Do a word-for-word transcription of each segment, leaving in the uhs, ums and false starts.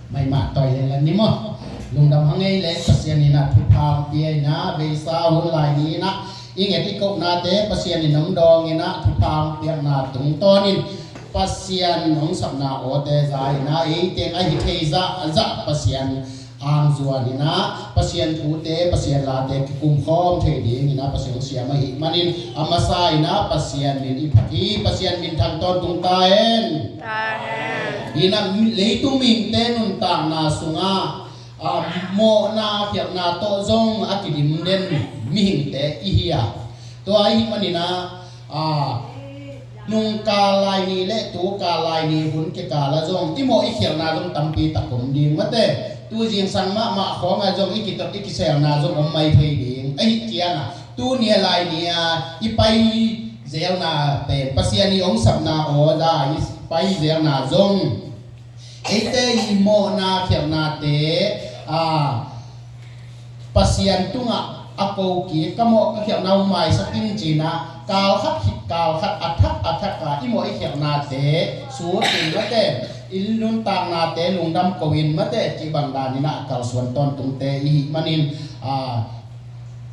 Maimah tawi le lan ni maw. Lungdam hang ei le Pasian in ah thupha hong pia in ah, beisa hun lai ni in ah i nget i kohnate Pasian in hong dawng in ah thupha hong piakna tungtawnin Pasian hong sapna awte za in ah ei teng ahi thei zahzah Pasian angzuan in ah Pasian thute, Pasian late kikum khawm thei ding in ah Pasian hong siam ahih manin a masa in ah Pasian min i phat hi. Pasian min thang tawntung ta hen. Amen. In ah leitung mihingte nuntakna sungah, ah, mawhna khialhna tawh zong a kidim den mihingte i hi a, tua ahih manin ah, ah, nungkal lai ni le tukal lai ni hun kikal ah zong i mawh i khialhna zong tampi tak om ding mate. Tu zingsang mahmah khawng ah zong i kitot i kiselna zong om mai thei ding. Ahih ciangah tuni a lai ni a i pai zelna pen Pasian i hong sapna aw za i pai zelna zong eite i mawhna khialhnate, a, Pasian tungah a ko kik, ka mawh ka khialhna hong maisak in ci-in ah kal khat khit kal khat a thak a thak a i mawh i khialhnate sut in mate, i nuntaknate lungdam ko in mate, cih bang dan in ah kalsuan tawntungte i hih manin, a,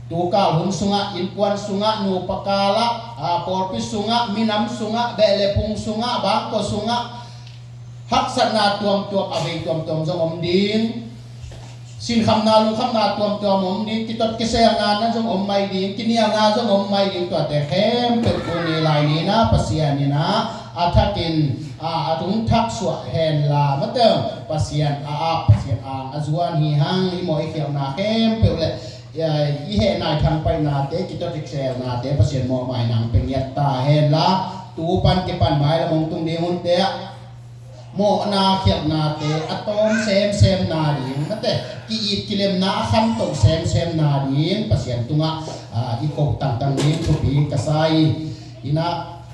tukal hun sungah, innkuan sungah, nupa kal ah, a, pawlpi sungah, minam sungah, beh le phung sungah, bangkua sungah haksatna tuamtuam, a bei tuamtuam zong om ding. Sinkhamna lungkhamna tuamtuam om ding. Kitot kiselna na zong om mai ding, kinialna zong om mai ding. Tuate khempeuh tuni lai ni in ah Pasian in ah a thakin, a, a tung thak suah hen la mate, Pasian a ap, Pasian ang a zuan hi hang. I mawh i khialhna khempeuh le, a, i heh nai thangpaihnate, kitot i kiselnate Pasian mawhmaina hong pia ngiat ta hen la, tu pan kipan mailam hong tung ding hunte ah mawhna khialhnate a tawm semsem nading mate, ki-it kilemna a khanto semsem nading Pasian tungah, a, i ko tangtang ding thupi ka sa hi. In ah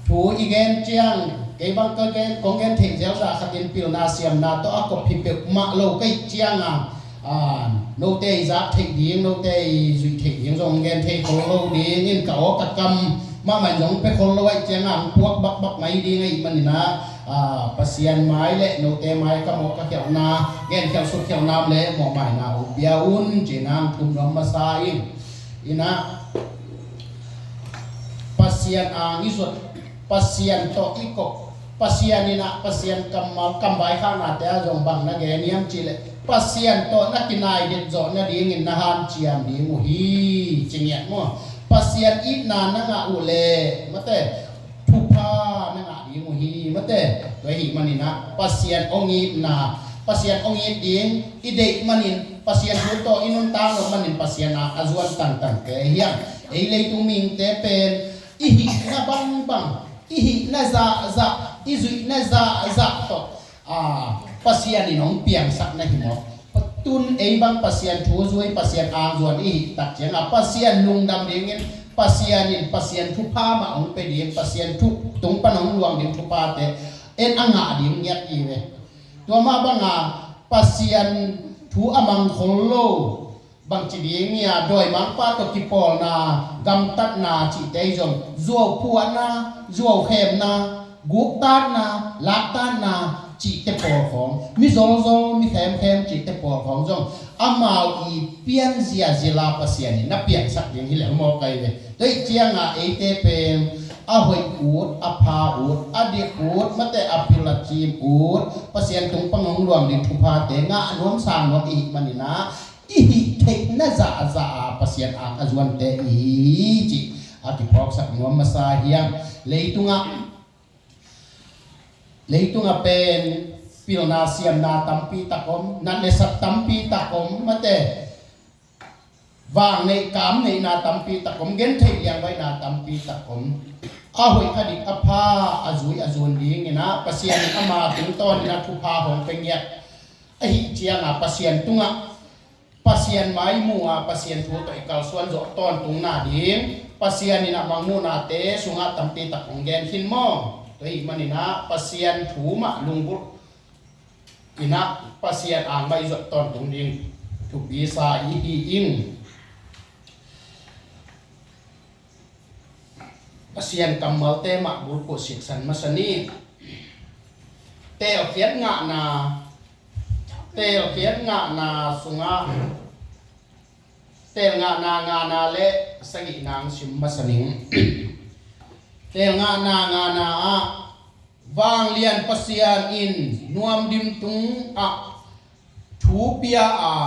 thu i gen ciang, kei bang ka gen, kong gen theih zelzah khatin pilna siamna tawh a kop hi peuhmah lo ka hih ciangah, a, note i zak theih ding, note i zuih theih ding zong gen thei khol lo ding in ka aw ka kam mahmah in zong pe khol lo ahih ciangah hong puak bakbak mai ding ahih manin ah, a, Pasian mai le note mai ka mawh ka khialhna, gen khialh suk khialhna om le mawhmaina hong pia un ci-in ah hong thum nuam masa in. In ah Pasian ang i zuat, Pasian tawh i kop, Pasian in ah Pasian kammal, kam vaikhaknate ah zong bang na gen hiam cih leh Pasian tawh na kinai det zawh nadingin na hanciam ding uh hi ci ngiat maw. Pasian itna na ngah uh leh mate, thupha na ngah ding uh hi mate. Tua ahih manin ah Pasian hong itna, Pasian hong it ding i deih manin, Pasian thu tawh i nuntak loh manin Pasian a, a zuan tangtangte hi hang. Ei leitung mihingte pen i hihna bangbang, i hihna zahzah, i zuihna zahzah tawh, a, Pasian in hong piangsak na hi maw? Tun ei bang Pasian thu zui, Pasian ang zuan i hih tak ciangah Pasian lungdam dingin Pasian in Pasian thupha mah hong pia ding, Pasian thu tung pan hong luang ding thuphate en a ngah ding ngiat i ve. Tua mah banga Pasian thu a mang khol lo, bangci ding ia, dawimangpa tawh kipawlna, gamtatna cihte i zong, zuau phuahna, zuau khemna, guktatna, laktatna cihte pawl khawng, mi zolzol, mi khemkhem cihte pawl khawng zong amau i pianzia zila Pasian in na piangsak ding hi lel maw kai ve. Tua ih cianga eite pen a hoih ut, a pha ut, a dik ut, mate a pil a cim ut, Pasian tung pang hong luang ding thuphate ngah nuam sang nuam i hih maninah, i hih theihna zahzah a Pasian ang a zuante i hi cih a kiphawksak nuam masa hiam. Leitungah, leitungah pen pilna siamna tampi tak om, natna sat tampi tak om, mate vang neih kam neihna tampi tak om, gentheih liangvaihna tampi tak om. A hoih a dik a pha a zui a zun dinginah Pasian in ama tungtawninah thupha hong pia ngiat ahih cianga Pasian tungah, Pasian mai mu a Pasian thu tawh i kalsuan zawh tawntungna ding, Pasian in a mangmuhnate sungah tampi tak hong gen khin maw? Tua ahih maninah Pasian thu mah lunggulh inah Pasian ang mah i zuat tawntung ding thupi sa i hi in. Pasian kammalte mah bulphuh siksan masa ni. Teelkhiat ngahna, Teelkhiat ngahna sungah, teel ngahna ngana le sagihna ang sim masa ning. Teel ngahna ngana ah, Vanglian Pasian in nuamdim tungah thu pia a,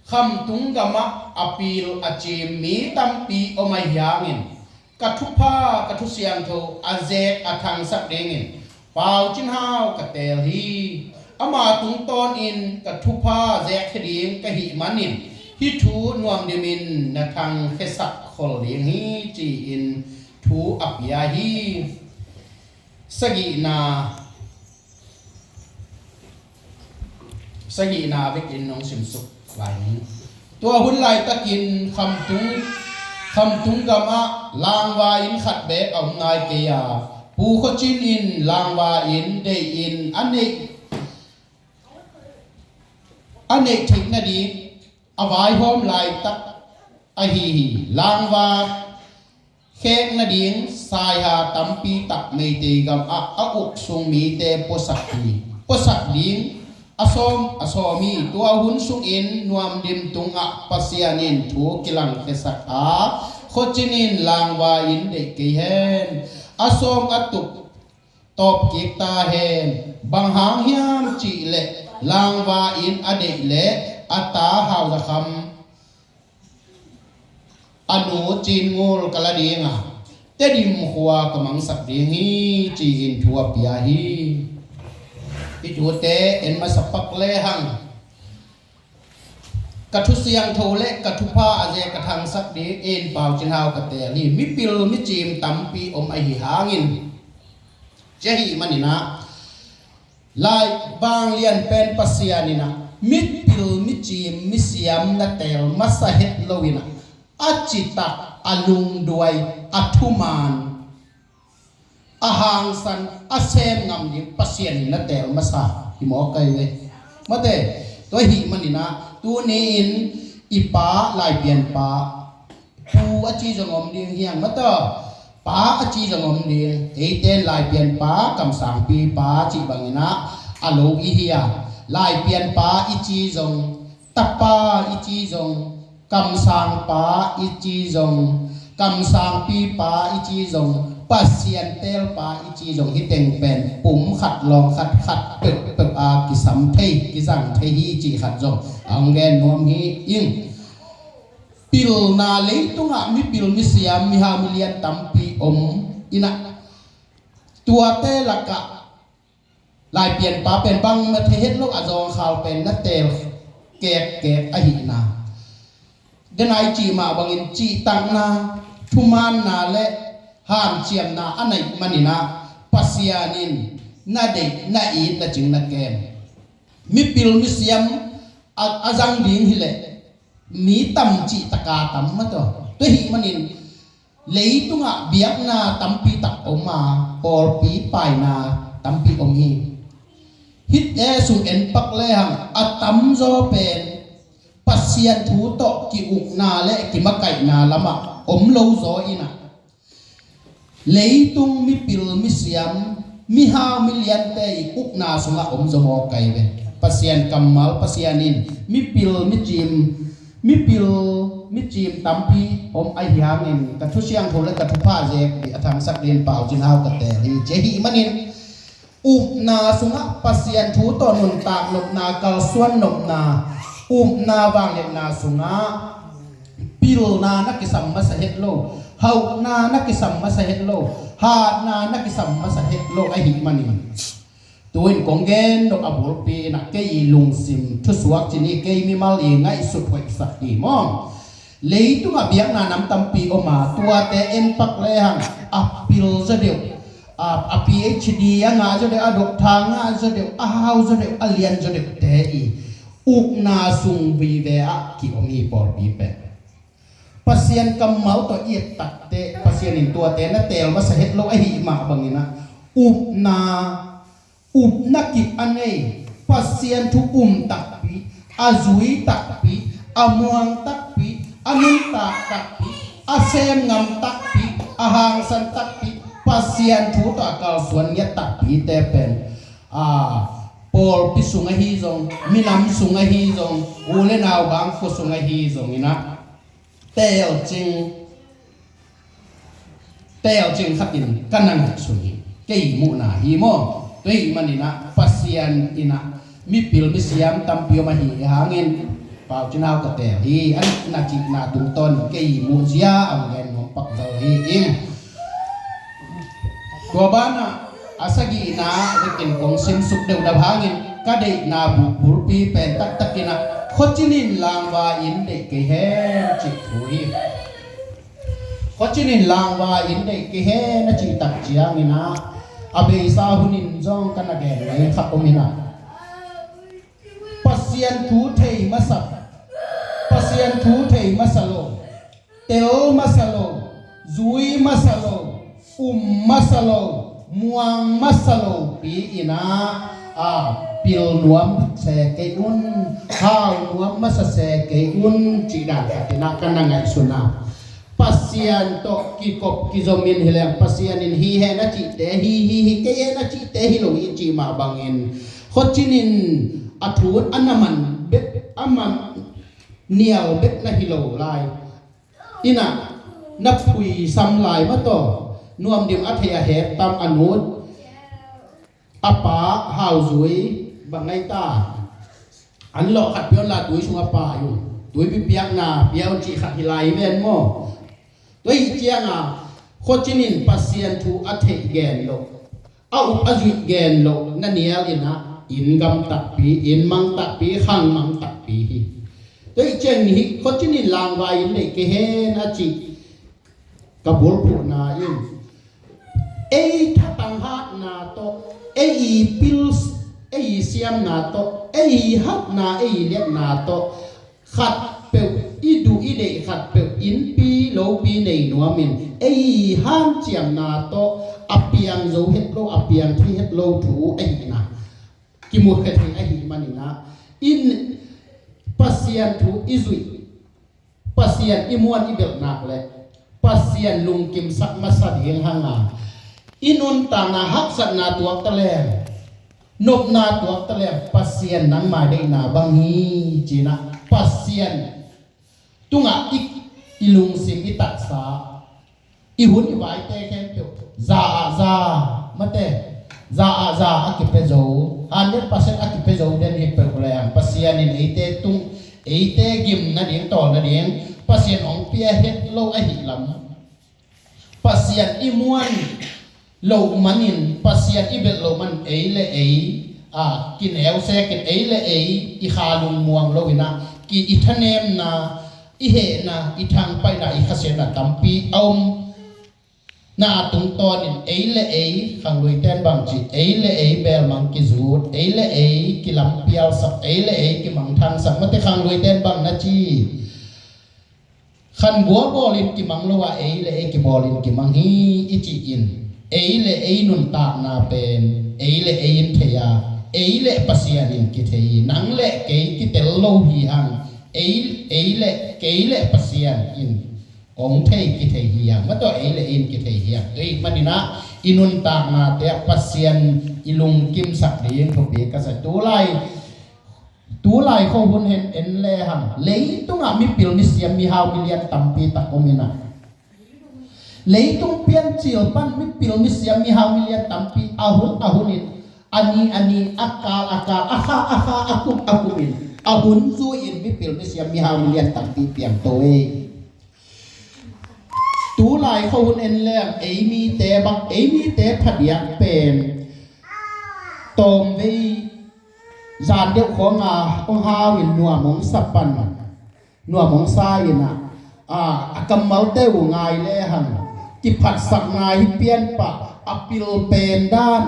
khamtung gamah a pil a cim mi tampi om ahi hangin, ka thupha, ka thusiangtho a zek a thangsak dingin Pau Cin Hau ka teel hi. Ama tungtawnin ka thupha zekkhia ding ka hih manin, hih thu nuamdimin na thangkhiasak khol ding hi, ci-in thu a pia hi. Sagihna, sagihna vekin nong simsuk lai ni. Tua hun laitakin khamtung, khamtung gamah langva inn khat beek a om nai kei a, Pu Khua Cin in langva inn deih in a neih, a neih theih nading a vaihawm laitak ahi hi. Langva khek nading saiha tampi tak Meitei gamah a uk sung mite puasak hi. Puasak ding a sawm, a sawm hi. Tua hun sungin nuamdim tungah Pasian in thu kilangkhiasak a, Khua Cin in langva inn deih kei hen. A sawm a tuk tawp kik ta hen. Bang hang hiam cih leh langva inn a deih leh a ta Hau Za Kham, a nu Cin Ngul ka la ding a, Tedim khua ka mangsak ding hi, ci-in thu a pia hi. Hih thute en masa pak lehang, ka thusiangtho le ka thupha a zek a thangsak dingin Pau Cin Hau ka teel hi. Mipil micim tampi om ahi hangin, ci ahi manin ah, lai, Vanglian pen Pasian in ah mipil micim misiam na teel masa het lo in ah, a citak, a lungduai, a thuman, a hangsan, a sem ngam ding Pasian in na teel masa hi mawk kai ve. Mate, tua ahi manin ah tuni-in i pa, Laipianpa Pu a ci zong om ding hi hang, mate, Pa a ci zong om ding. Eite in Laipianpa, Kamsangpipa cih bangin ah a lo i hi a, Laipianpa i ci zong, Tapa i ci zong, Kamsangpa i ci zong, Kamsangpipa i ci zong, Pasian teelpa i ci zong, hih teng pen pum khat lawng khat, khat peuhpeuh a kisam thei, kizang thei hi cih khat zong a hong gen nuam hi ing. Pilna, leitungah mipil misiam, mihau milian tampi om in ah, tuate lakah Laipianpa pen bangmah thei het lo a zawngkhal pen na teel kekkek ahihna, denai cih mah bangin cihtakna, thumaanna le hanciamna a neih manin ah Pasian in na deih, na it, na cing, na kem. Mipil misiam a, a zang ding hileh mi tam cih taka tam, mate. Tua ahi manin leitungah biakna tampi tak om a, pawlpi paina tampi om hi. Hih te sung en pak lehang a tamzaw pen Pasian thu tawh ki-ukna le kimakaihna lamah om lo zaw in ah, leitung mipil misiam, mihau miliante i ukna sungah om zaw mawk kai ve. Pasian kammal, Pasian in mipil micim, mipil micim tampi om ahi hangin, ka thusiangtho le ka thupha zek a thangsak dingin Pau Cin Hau ka teel hi, ci ahi manin, upna sungah Pasian thu tawh nuntak nopna, kalsuan nopna, upna vangliatna sungah pilna na kisam masa het lo, hauhna na kisam masa het lo, hatna na kisam masa het lo ahi manin, tu-in kong gen nop a bulpi in ah kei i lungsim thusuak cih ni, kei mimal i ngaihsut hoihsak hi maw. Leitungah biakna nam tampi om a, tuate en pak lehang a pil zaw deuh, a, a P H D a ngah zaw deuh, a doctor ngah zaw deuh, a hau zaw deuh, a lian zaw deuhte i ukna sung vive ah ki-om hi, pawlpi pen. Pasian kammal tawh i et takteh Pasian in tuate na teel masa het lo ahi mah bangin ah, upna, upna kip a nei, Pasian thu um takpi, a zui takpi, a muang takpi, a nuntak takpi, a sem ngam takpi, a hangsan takpi, Pasian thu tawh a kalsuan ngiat takpite pen, a, pawlpi sung ahi zong, minam sung ahi zong, u le nau bang khua sung ahi zong inah, teelcing, teelcing khatin ka na ngaihsun hi. Kei muhna hi maw? Tua ahih maninah Pasian inah mipil misiam tampi om ahi hangin, Pau Cin Hau ka teel hi, a nihna cihna tungtawn kei muhzia a hong gen nuam pak zo hi ing. Tua banah a sagihna vekin kong simsuk deuhdap hangin ka deihna bu-, bulpi pen taktakinah Khuacin in Langva in deih kei hen cih thu hi. Khuacin in Langva in deih kei hen a cih tak cianginah a beisa hunin zong ka na gen ngei khat om inah, Pasian thu thei masa, Pasian thu thei masa lo, tel masa lo, zui masa lo, um masa lo, muang masa lo pi inah, a, pil nuam se kei un, hau nuam masa se kei un cih dan khat inah ka na ngaihsun a, Pasian tawh kikop kizomin hileng Pasian in hi hen a cihte hi, hi, hi kei hen a cihte hi lo hi cih mah bangin Khuacin in a thu a na man bek, a man nial bek na hi lo lai. Inah na phuisam lai mah tawh Nuam Dim a thei a het tam a nut a pa Hauzui bang ngai ta. An lawh khat pia un la tui sung a pai un. Tui pipiakna pia un cih khat hi lai ven maw? Tua ahih cianga Khuacin in Pasian thu a theih gen loh, a up a zuih gen loh na nial inah inn gam takpi, inn mang takpi, khang mang takpi hi. Tua ahih ciangin hih Khuacin in Langva in deih kei hen a cih ka bulphuhna in ei thatang hatna tawh, ei i pil, ei i siamna tawh, ei i hatna, ei i liatna tawh khatpeuh i duh i deih khatpeuh innpi lopi nei nuamin ei i hanciamna tawh a piang zo het lo, a piang thei het lo thu ahihna kimukhia thei ahih maninah in Pasian thu i zuih, Pasian i muan i belh nak le Pasian lungkimsak masa ding hanga i nuntakna haksatna tuak taleng, nopna tuak taleng, Pasian nangmah deihna bang hi cinah Pasian tungah i, i lungsim i taksa, i hun i vaite khempeuh za ah za, mate, za ah za a kipia zo, hundred percent a kipia zo den hi peuh leng Pasian in eite tung, eite gim nading, tawl nading Pasian hong pia het lo ahih lam. Pasian i muan loh manin, Pasian i belh loh manin ei le ei a kineu sekin, ei le ei i kha lungmuang loinah ki, i thanemna, i hehna, i thangpaihna, i khasiatna tampi a om. Na tungtawnin ei le ei khangluiten bang ci, ei le ei belmang kizut, ei le ei kilampialsak, ei le ei kimangthangsak, mate khangluiten bang na ci. Khan gua bawlin kimang lo a, ei le ei kibawlin kimang hi i ci-in, ei le ei nuntakna pen ei le ei in thei a, ei le Pasian in kithei hi. Nang le kei kitel lo hi hang, ei, ei le, kei le Pasian in hong thei kithei hi hang, mataw ei le ei in kithei hi hang. Tua ahih maninah i nuntaknate ah Pasian i lungkimsak ding thupi ka sa. Tulai, tulai khuahun hen en le hang, leitungah mipil misiam mihau milian tampi tak om inah, leitung piancil pan mipil misiam mihau milian tampi a hun a hunin, a ni a ni, a kal a kal, a kha a kha, a kum a kumin a hun zui-in mipil misiam mihau milian tampi piangto ei. Tulai khuahun en leng ei mite bang, ei mite phadiak pen tawmvei zan deuh khawnga hong hau in nuam hong sa pan, nuam hong sa inah, a, a kammalte uh ngai le hang, kiphatsakna hi pianpah, a pil pen dan,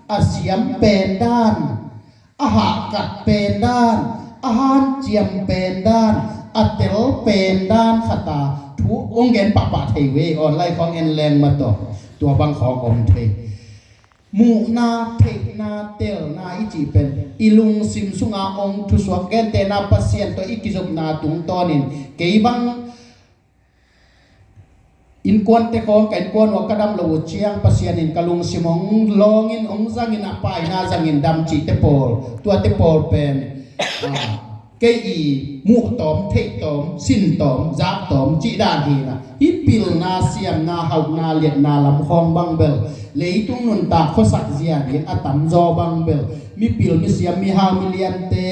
a siam pen dan, a hahkat pen dan, a hanciam pen dan, a tel pen dan khata thu hong gen pahpah thei ve. Online khawng en leng mataw, tua bang khawng om thei. Muhna, theihna, telna i cih pen i lungsim sunga hong thusuak, gentehna Pasian tawh i kizopna tungtawnin kei bang Innkuante khawng, ka innkuan uh ka dam lo uh ciang Pasian in ka lungsim hong lawngin, hong zangin, a paina zangin dam cihte pawl, tuate pawl pen, ah, kei i muh tawm, theih tawm, sin tawm, zak tawm cih dan hi na. Hih pilna, siamna, hauhna, liatna lam khawng bang bel leitung nuntak khuasak zia ding a tamzaw bang bel mipil, misiam, mihau, miliante,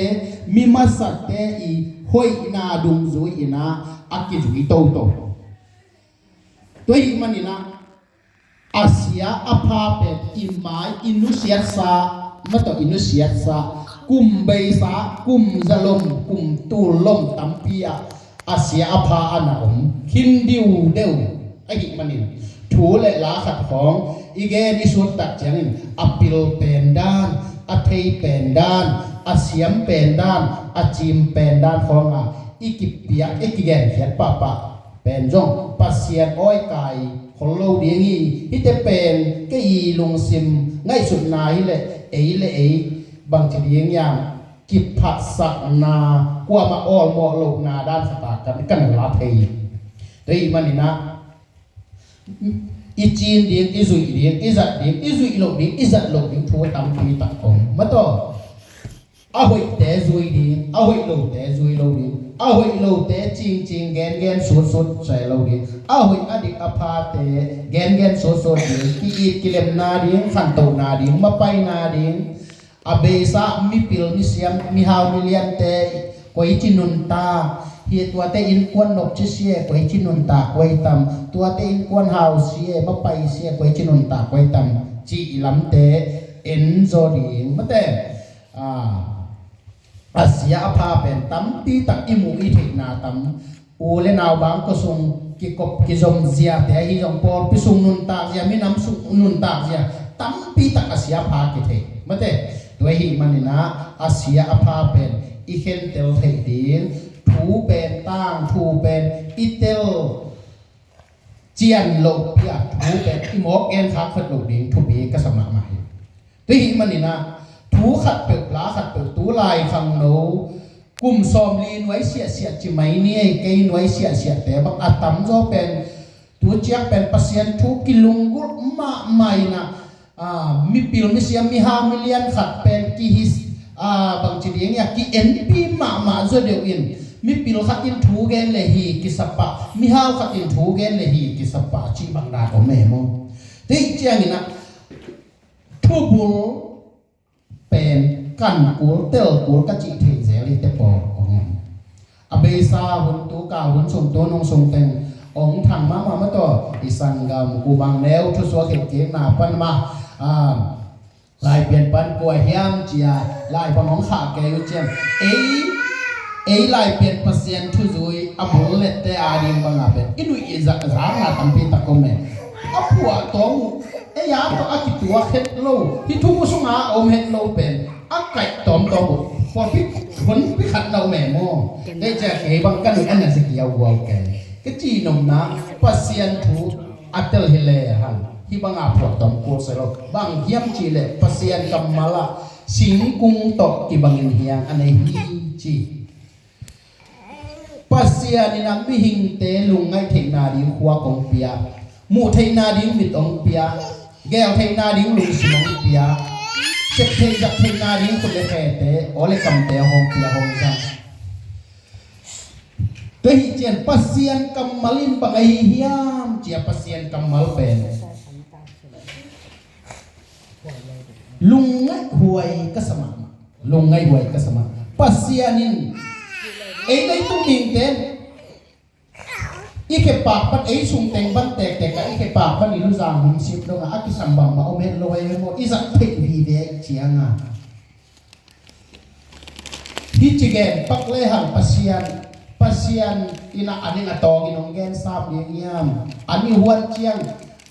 mimasate i hoihna dungzui in ah a kizui toto. Tua ahih manin ah a sia a pha pen i mai i nusiatsa, mah tawh i nusiatsa, kum beisa, kum zalom, kum tullom tampi ah a sia a pha a na om khin diudeu ahih manin, thu le la khat khawng i gen i sut tak ciangin a pil pen dan, a thei pen dan, a siam pen dan, a cim pen dan khawngah i kipiak, i kigenkhiat pahpah pen zong Pasian awi kai khol lo ding hi. Hihte pen kei i lungsim ngaihsutna hi leh, ei le ei bangci ding hiam, kiphatsakna, kuamah awlmawh lohna dan khatah kan, kan la thei. Tua ahih manin ah i cin ding, i zuih ding, i zat ding, i zuih loh ding, i zat loh ding thu tampi tak om. Mah tawh, a hoihte zui ding, a hoih lote zui lo ding, a hoih lote cingcing, gengen sutsut se lo ding, a hoih a dik a phate gengen sutsut ding, ki-it kilemna ding, khantohna ding, mapaina ding, a beisa mipil, misiam, mihau, miliante koici nuntak hi, tuate innkuan nopci sia koici nuntak koi tam, tuate innkuan hau sia, mapai sia koici nuntak koi tam, cih lamte en zaw ding. Mate, a, a sia a pha pen tampi tak i muh i theihna tam, u le nau bangkua sung kikop kizom ziate ahi zong, pawlpi sung nuntak zia, minam sung nuntak zia, tampi tak a sia a pha kithei. Mate, tua ahih manin ah a sia a pha pen i khentel theih ding, thu pen, tangthu pen i tel cian lohpi a, thu pen i mawk genkhak khat loh ding thupi ka sa mahmah hi. Tua ahih manin ah thu khatpeuh, la khatpeuh, tu lai khangno kum sawmli nuai siahsiah ci mai ni ei, kei nuai siahsiahte bang a tamzaw pen tu ciang pen Pasian thu kilunggulh mahmah in ah, a, mipil, misiam, mihau, milian khat pen kihis, a, bangci ding hiam, ki-enpi mahmah zaw deuh in, mipil khat in thu gen le hi kisapah, mihau khat in thu gen le hi kisapah cih bang dan om e maw. Tua ciangin ah thubul pen kan kul, tel kul ka cih theih zel hite pawl kong om. A beisa hun, tu kal hun sung, tu nung sung teng ong thang mahmah mah tawh, i sanggam Ku Bang Neu thusuak hilhkikna pan mah, a, Laipian pan kua hiam cia, lai pan hong khah kei uh ciang, ei, ei Laipian Pasian thuzui a bul lette a ding banga pen i nuih i za-, zakna tampi tak om e. A phuah tawm uh, ei a tawh a kituak het lo, hih thu sungah a om het lo pen a kaih tawmtawm uh, pawlpi honpi khat na om e maw. Kei cia kei bang ka nuih a na zik ia uau kei. Ka ci nopna, Pasian thu a tel hi lehang hih banga phuah tawm kul se lo. Bang hiam cihleh Pasian kammal ah singkung tawh kibangin hiang a nei hi ci. Pasian in a mihingte lungngaih theihna ding khua kong pia, muh theihna ding mit hong pia, gel theihna ding lungsim hong pia, sep theih zat theihna ding khut le khete, aw le kamte hong pia hong zang. Tua hi cian Pasian kammal in bang ahi hiam cia, Pasian kammal pen lungngaih huai ka sa mahmah. Lungngaih huai ka sa mahmah. Pasian in ei leitung mihingte i khepak pan, ei sung teng bang tektek ah i khepak pan i luzang hum sip dongah a kisam bangmah om het lo ei maw, i zat theih vive ciangah. Hih ci gen pak lehang Pasian, Pasian in a, an in a tawngin hong gen sam ding hiam? An i huan ciang,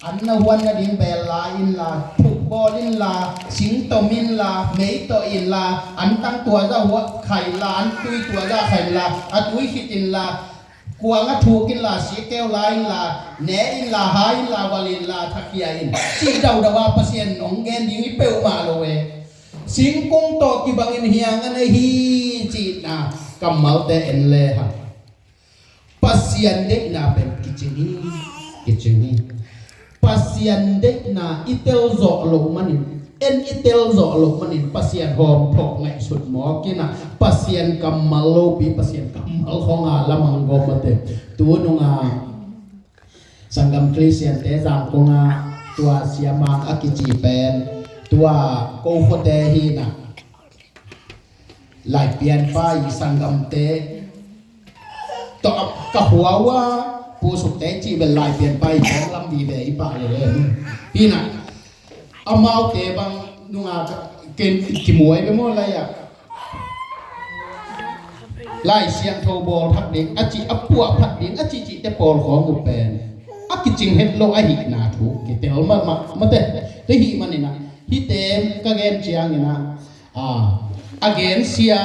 an na huan nading bel la inla, thuk bawl inla, sing tom inla, mei tawh inla, an tang tuaza huah kha inla, an tui tuaza kha inla, a tui khit inla, kuang a thuk inla, sikeu la inla, ne inla, ha inla, val inla, thakhia in, cih daudau a Pasian hong gen ding hi peuhmah lo e. Singkung tawh kibangin hiang a nei hi cihna kammalte en lehang Pasian deihna pen kicing hi. kicing hi. Pasian deihna i tel zawh loh manin, en i tel zawh loh manin Pasian hawm thawh ngaihsut mawk in ah, Pasian kammal lopi, Pasian kammal khawng a lamang gawm mate. Tu nunga sanggam Khristiante zangkong ah tua siamang a kici pen, tua ko khuate hi in ah, Laipianpa i sanggamte tawh ka hua uh a, Pu Sukte cih bel Laipianpa i pawng lam vive i pah lele hi in ah, amaute bang nunga ka, ken kimuai be maw lai ah, Lai Siangtho bawl thak ding a cih, a puah phat ding a cih cihte pawl khawng uh pen a kicing het lo ahihna thu kitel mahmah mate. Tua ahih manin ah hihte ka gen ciangin ah, a, a gensia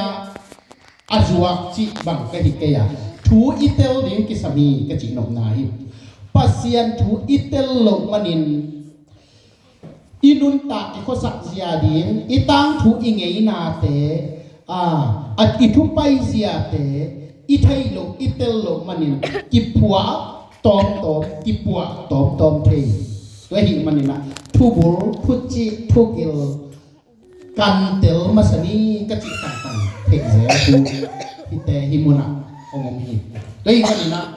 a zuak cih bang ka hi kei a, thu i tel ding kisam hi ka cih nopna hi. Pasian thu i tel loh manin i nuntak i khuasak zia ding, i tangthu i ngeinate, a, a, i thupai ziate i theih loh, i tel loh manin kiphuah tawmtawm, kiphuah tawmtawm thei. Tua ahih manin ah thubul, thucih, thugil kan tel masa ni ka cih tangtang theih zel thu hihte hih munah hong om hi. Tua ahih manin ah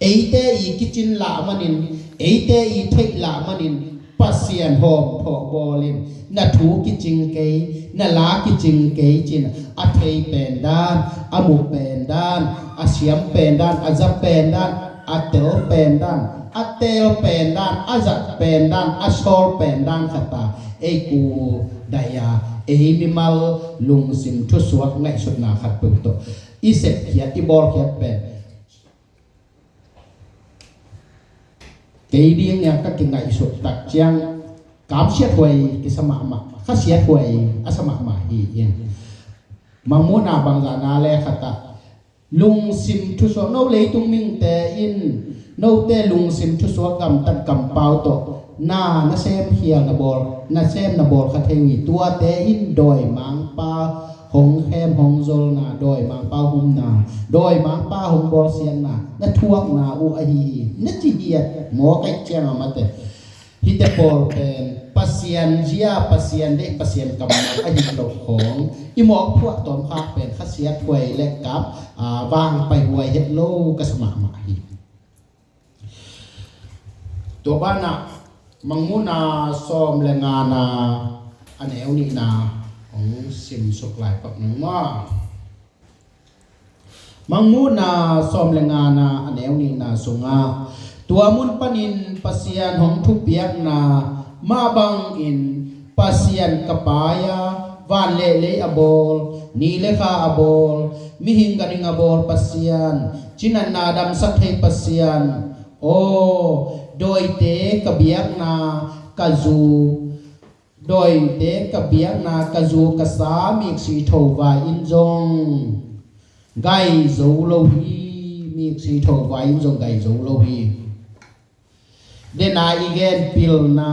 eite i kicin lah manin, eite i theih lah manin Pasian hawm thawh bawlin, na thu kicing kei, na la kicing kei cin, a thei pen dan, a mu pen dan, a siam pen dan, a za pen dan, a tel pen dan, a tel pen dan, a zat pen dan, a sawl pen dan khat a ei ku dai a, ei mimal lungsim thusuak ngaihsutna khat peuh tawh i sepkhiat, i bawlkhiat pen kei ding nia ka kingaihsut tak ciang kamsiat huai kisa mahmah, khasiat huai a sa mahmah hi in. Mangmuhna bangzah na le khat ah lungsim thusuak, no leitung mingte in note lungsim thusuak gamtat kampau tawh na, na sem khial na bawl, na sem na bawl kha thei uh hi. Tuate in dawimangpa hong khem hong zolna, dawimangpa humna, dawimangpa hong bawlsiatna na thuakna uh ahi hi na ci hiat maw kaih ciang a mate. Hihte pawl pen Pasian zia, Pasian deih, Pasian kammal ahi loh khawng i mawk phuah tawmkhak pen khasiat huai le kap, a, vang pai huai het lo ka sa mahmah hi. Tua banah Mangmuhna sawm le ngana a neu nihna hong simsuk lai pak nang maw. Mangmuhna sawm le ngana a neu nihna sungah tua mun panin Pasian hong thupiakna mah bangin Pasian ka paia van le lei a bawl, ni le kha a bawl, mihing ganhing a bawl Pasian, cinatna damsak thei Pasian, aw, dawite ka biakna ka zu, dawite ka biakna ka zu ka sa miksi tho vai in zong gai zo lo hi, miksi tho vai in zong gai zo lo hi. Dena i gen pilna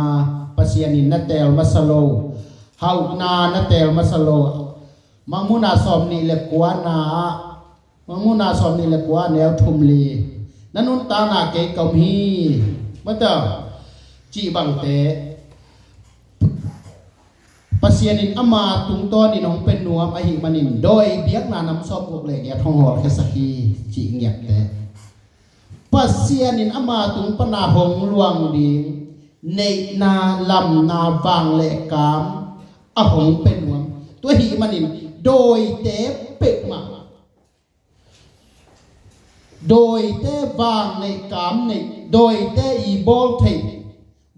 Pasian in na teel masa lo, hauhna na teel masa lo. Mangmuhna sawm nih le kuana ah, Mangmuhna sawm nih le kua neu thum li, na nuntakna kei ka um hi. Mata cih bangte Pasian in ama tungtawnin hong pe nuam ahih manin dawi biakna nam sawm guk le giat hong hawlkhiasak hi cih ngiatte. Pasian in ama tung pana hong luang ding neihna, lamna, vang le kam a hong pe nuam. Tua ahih manin dawite peuhmah, dawite vang neih kam neih, dawite i bawl theih,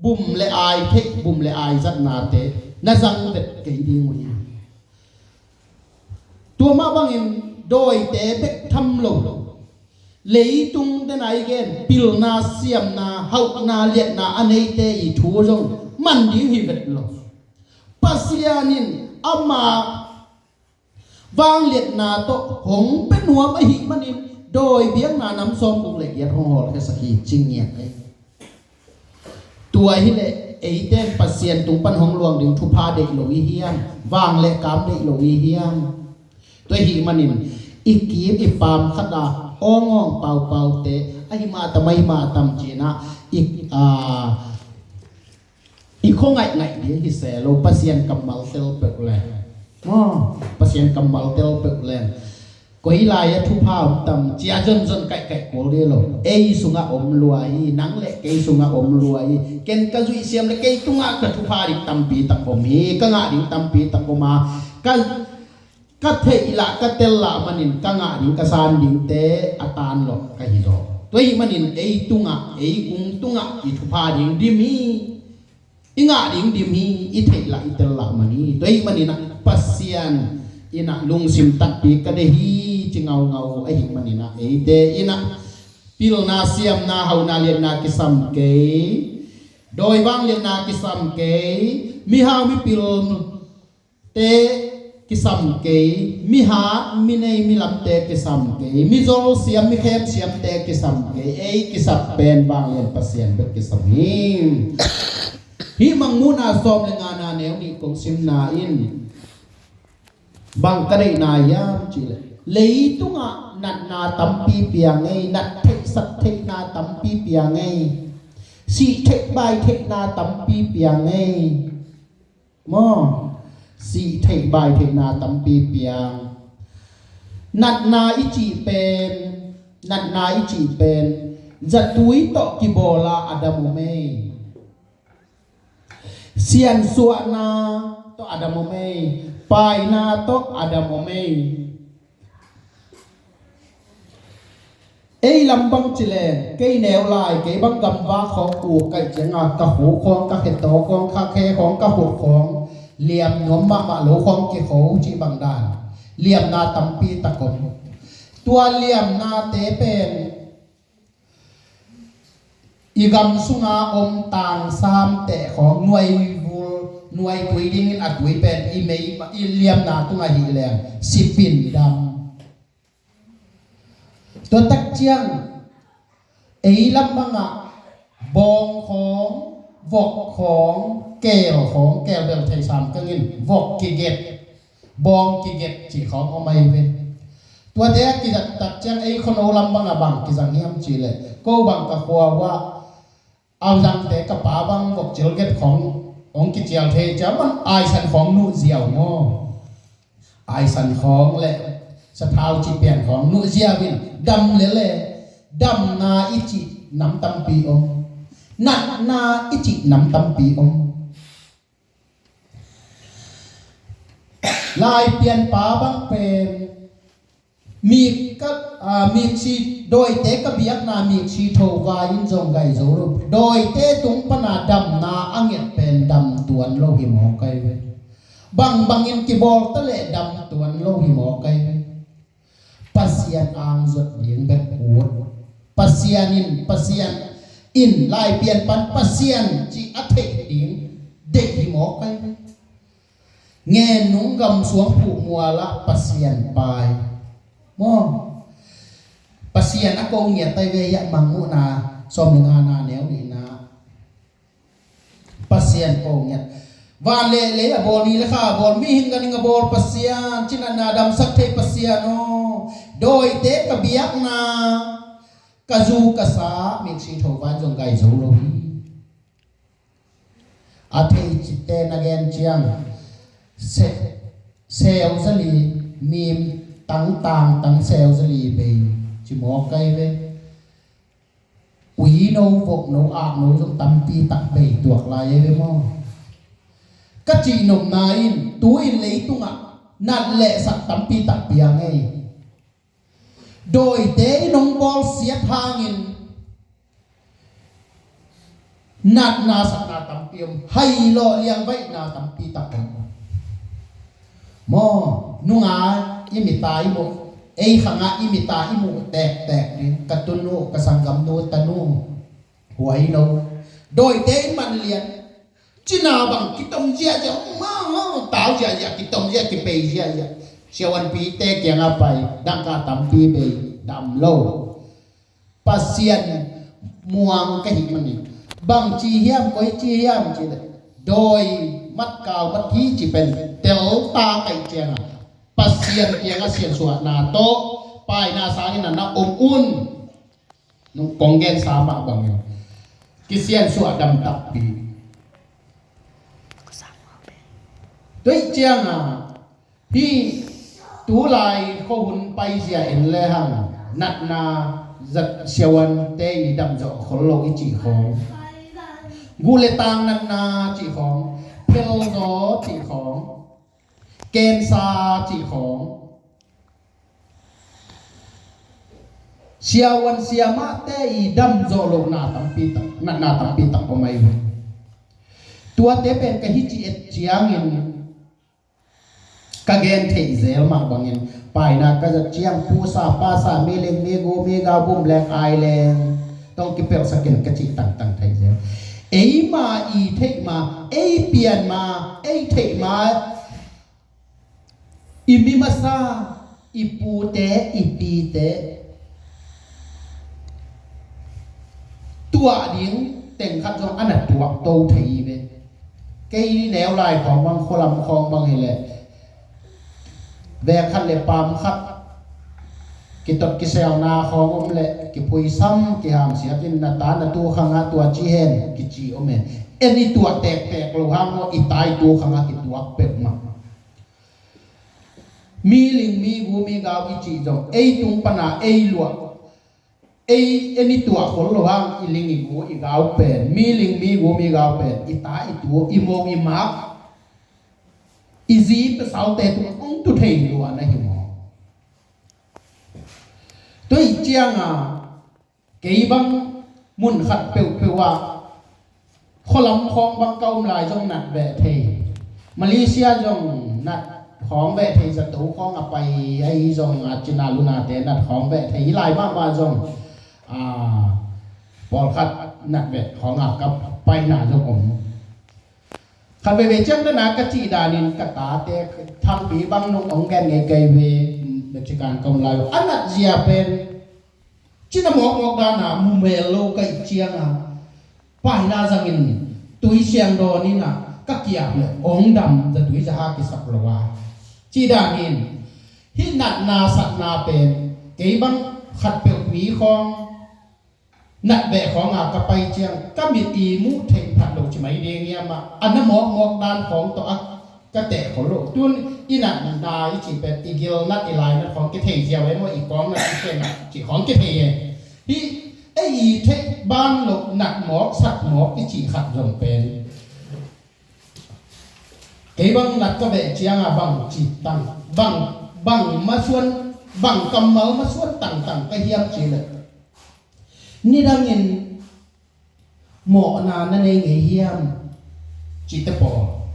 bum le ai theih, bum le ai zatnate na zang vet kei ding uh hi. Tua mah bangin dawite bek tham lo, leitung dena i gen pilna, siamna, hauhna, liatna a neite i thu zong man ding hi vet lo. Pasian in ama vangliatna tawh hong pe nuam ahih manin dawi biakna nam sawm guk le giat hong hawlkhiasak hi ci ngiat ei. Tua hileh eite in Pasian tung pan hong luang ding thupha deih lo i hiam? Vang le kam deih lo i hiam? Tua ahih manin i kim i paam khat a awng awng pau pau te, ahi mah tam, ahi mah tam ci-in ah, i, a, i khua ngaih ngaih ding hi se lo, Pasian kammal tel peuh leng. Maw, Pasian kammal tel peuh leng. Koi lai-ah thupha om tam, ci-a zon zon kaih kaih kul ding lo. Ei sungah om lua hi, nang le kei sungah om lua hi. Ken ka zuih siam le kei tungah ka thupha ding tampi tak om hi, ka ngah ding tampi tak om a, ka, ka theih lah, ka tel lah manin ka ngah ding, ka san dingte a tan lo ka hi zaw. Tua ahih manin ei tungah, ei kung tungah i thupha ding dim hi. I ngah ding dim hi, i theih lah, i tel lah man hi. Tua ahih manin ah Pasian in ah lungsim takpi ka deih hi, ci ngaungau ahih manin ah eite in ah pilna, siamna, hauna, liatna kisam kei, dawi vangliatna kisam kei, mihau mipil te kisam kei, mihat, minei, milamte kisam kei, mizol siam, mikhem siamte kisam kei, ei kisap pen vanglian Pasian bek kisam hi. Hih Mangmuhna sawm le ngana neu nih kong simna in bang ka deihna hiam cihleh, leitungah natna tampi piang ei, nat theih sak theihna tampi piang ei, sih theih bai theihna tampi piang ei. Maw, sih theih bai theihna tampi piang. Natna i cih pen, natna i cih pen zatui tawh kibawla a dam om ei. Siansuahna tawh a dam om ei. Paina tawh a dam om ei. Ei lam bang cileh, kei neu lai, kei bang gamvak khawng uk kaih cianga ka hu khawng, ka khe taw khawng, ka khe khawng, ka hu khawng, liam nuam mahmah lo khawng kikho cih bang dan liamna tampi tak om. Tua liamnate pen i gam sunga om tangsamte khawng, nuai vul, nuai tui dingin a tui pen i mei, i liamna tungah hileng sipin dam. Tua tak ciang ei lam bangah bawng khawng, vok khawng, keel khawng, keel bel thei sam kangin, vok kiget, bawng kiget cih khawng om ahi ve. Tuate a kizat tak ciang ei khuano lam bangah bang kizang hiam cihleh, ko bang ka khua uah auzangte ka pa bang vok cilget khawng hong kicial thei ciang man aisan khawng nuh ziau maw? Aisan khawng le sathau cih pian khawng nuh ziau in dam lele, damna i cih nam tampi om, natna i cih nam tampi om. Laipianpa bang pen mik ka, a, miksi, dawite ka biakna miksi tho vai in zong gai zo lo. Dawite tung pana damna a nget pen dam tuan lo hi mawk ai ve. Bangbangin kibawl ta leh dam tuan lo hi mawk ai ve. Pasian angzuat ding bek ut. Pasian in, Pasian in, Laipianpan Pasian cih a theih ding deih hi mawk ai ve. Ngen nung gam suang phuh mualah Pasian pai. Maw? Pasian a ko ngiat ai ve, hiah Mangmuhna sawm le ngana neu nihna. Pasian ko ngiat. Van le lei a bawl, ni le kha a bawl, mihing ganhing a bawl Pasian, cinatna damsak thei Pasian aw. Dawite ka biakna, ka zu ka sa, miksi tho vai zong gai zo lo hi. A thei cihte na gen ciang se, seu zali, mim tangtang tang seu zali bei ci mawk ai ve. Uino, vokno, akno zong tampi tak bei tuak lai ai ve maw? Ka cih nopna in tu-in leitungah nat le sak tampi tak piang ei. Dawite in hong bawlsiat hangin natna sakna tampi om, hai lawh liangvaihna tampi tak om. Maw, nunga i mita i muh, ei khangah i mita i muh tektek ding, ka tunu, ka sanggamnu tanu, huaino. Dawite in man lian. Cina bang kitom ziahziah, ma, ma, tau ziahziah, kitom ziah, kipei ziahziah. Siavuanpite kiangah pai, dangka tampi bei, dam lo. Pasian muang ka hih manin. Bang ci hiam, koi ci hiam ci leh, dawi mat kau mat hi ci pen telta kaih ciangah Pasian kiangah siansuahna tawh, Paina sangin a na om un. Nung kong gensa mah bangin kisiansuah dam takpi. Tua ciangin hih tulai khuahun paizia en lehang natna zat siavuante i damzawh khol lo i cih khawng, guh le tang natna cih khawng, phelzaw cih khawng, cancer cih khawng, siavuan siamahte i damzawh lohna tampi tak, natna tampi tak om ahi ve. Tuate pen ka hi ci et ciangin ka gen theih zel mah bangin paina ka zat ciang pusa pasa, mi ling mi gu mi gau, bum leng ai leng tawh kipelhsak in ka cih tangtang thei zel. Eima i theih ma, ei pian ma, ei theih ma, i mi masa, i pute, i pite tuah ding teng khat zong a na tuak to thei ve. Kei neu lai khawng bang, khualam khawng bang hi leh, vek khat le pam khat kitot kiselna khawng om leh kiphuisam kihamsiat in na ta na tu khangah tua ci hen kici om e. En i tuah tektek lo hang maw, i ta i tu khangah kituak peuhmah. Mi ling mi gu mi gau i cih zong ei tung pana ei luah, ei, en i tuah khol lo hang i ling i gu i gau pen, mi ling mi gu mi gau pen i ta i tu, i mo i mak, i zi i pasaute tung hong tu thei lua na hi maw? Tua ciangin kei bang mun khat peuhpeuh ah khualam khawng bang ka om lai zong nat veh thei. Malaysia zong nat khawng veh thei, zato khawng a pai ahi zong a cina lunate nat khawng veh thei. Hi lai mahmah zong a, pawlkhat nat veh khawng a ka paina zong om. Khat veivei ciang dana ka cih danin ka tate, Thangpi bang nung ong gen ngei kei ve, Mexican ka om lai a nat zia pen cina mawkmawk dana mu mel lo ka ih cianga paina zangin tui siang dawn ina ka kiap le ong dam, zatui zaha kisap lo a. Cih danin hih natna satna pen kei bang khat peuh mi khawng nat veh khawng a ka pai ciang ka mit i muh theih phat lo ci mai ding hiam ah, a na mawkmawk dan khawng tawh a ka teh khol lo. Tun i natna i cih pen i gil nat, i lai nat khawng kithei ziau e maw, i kawng nat, i khe nat cih khawng kithei e. Hih ei i theih ban lo nat mawk sat mawk i cih khat zong pen kei bang nat ka veh cianga bang cih tang, bang, bang masuan, bang kammal masuan tangtang ka hiam cih leh, nidangin mawhna na nei ngei hiam cihte pawl,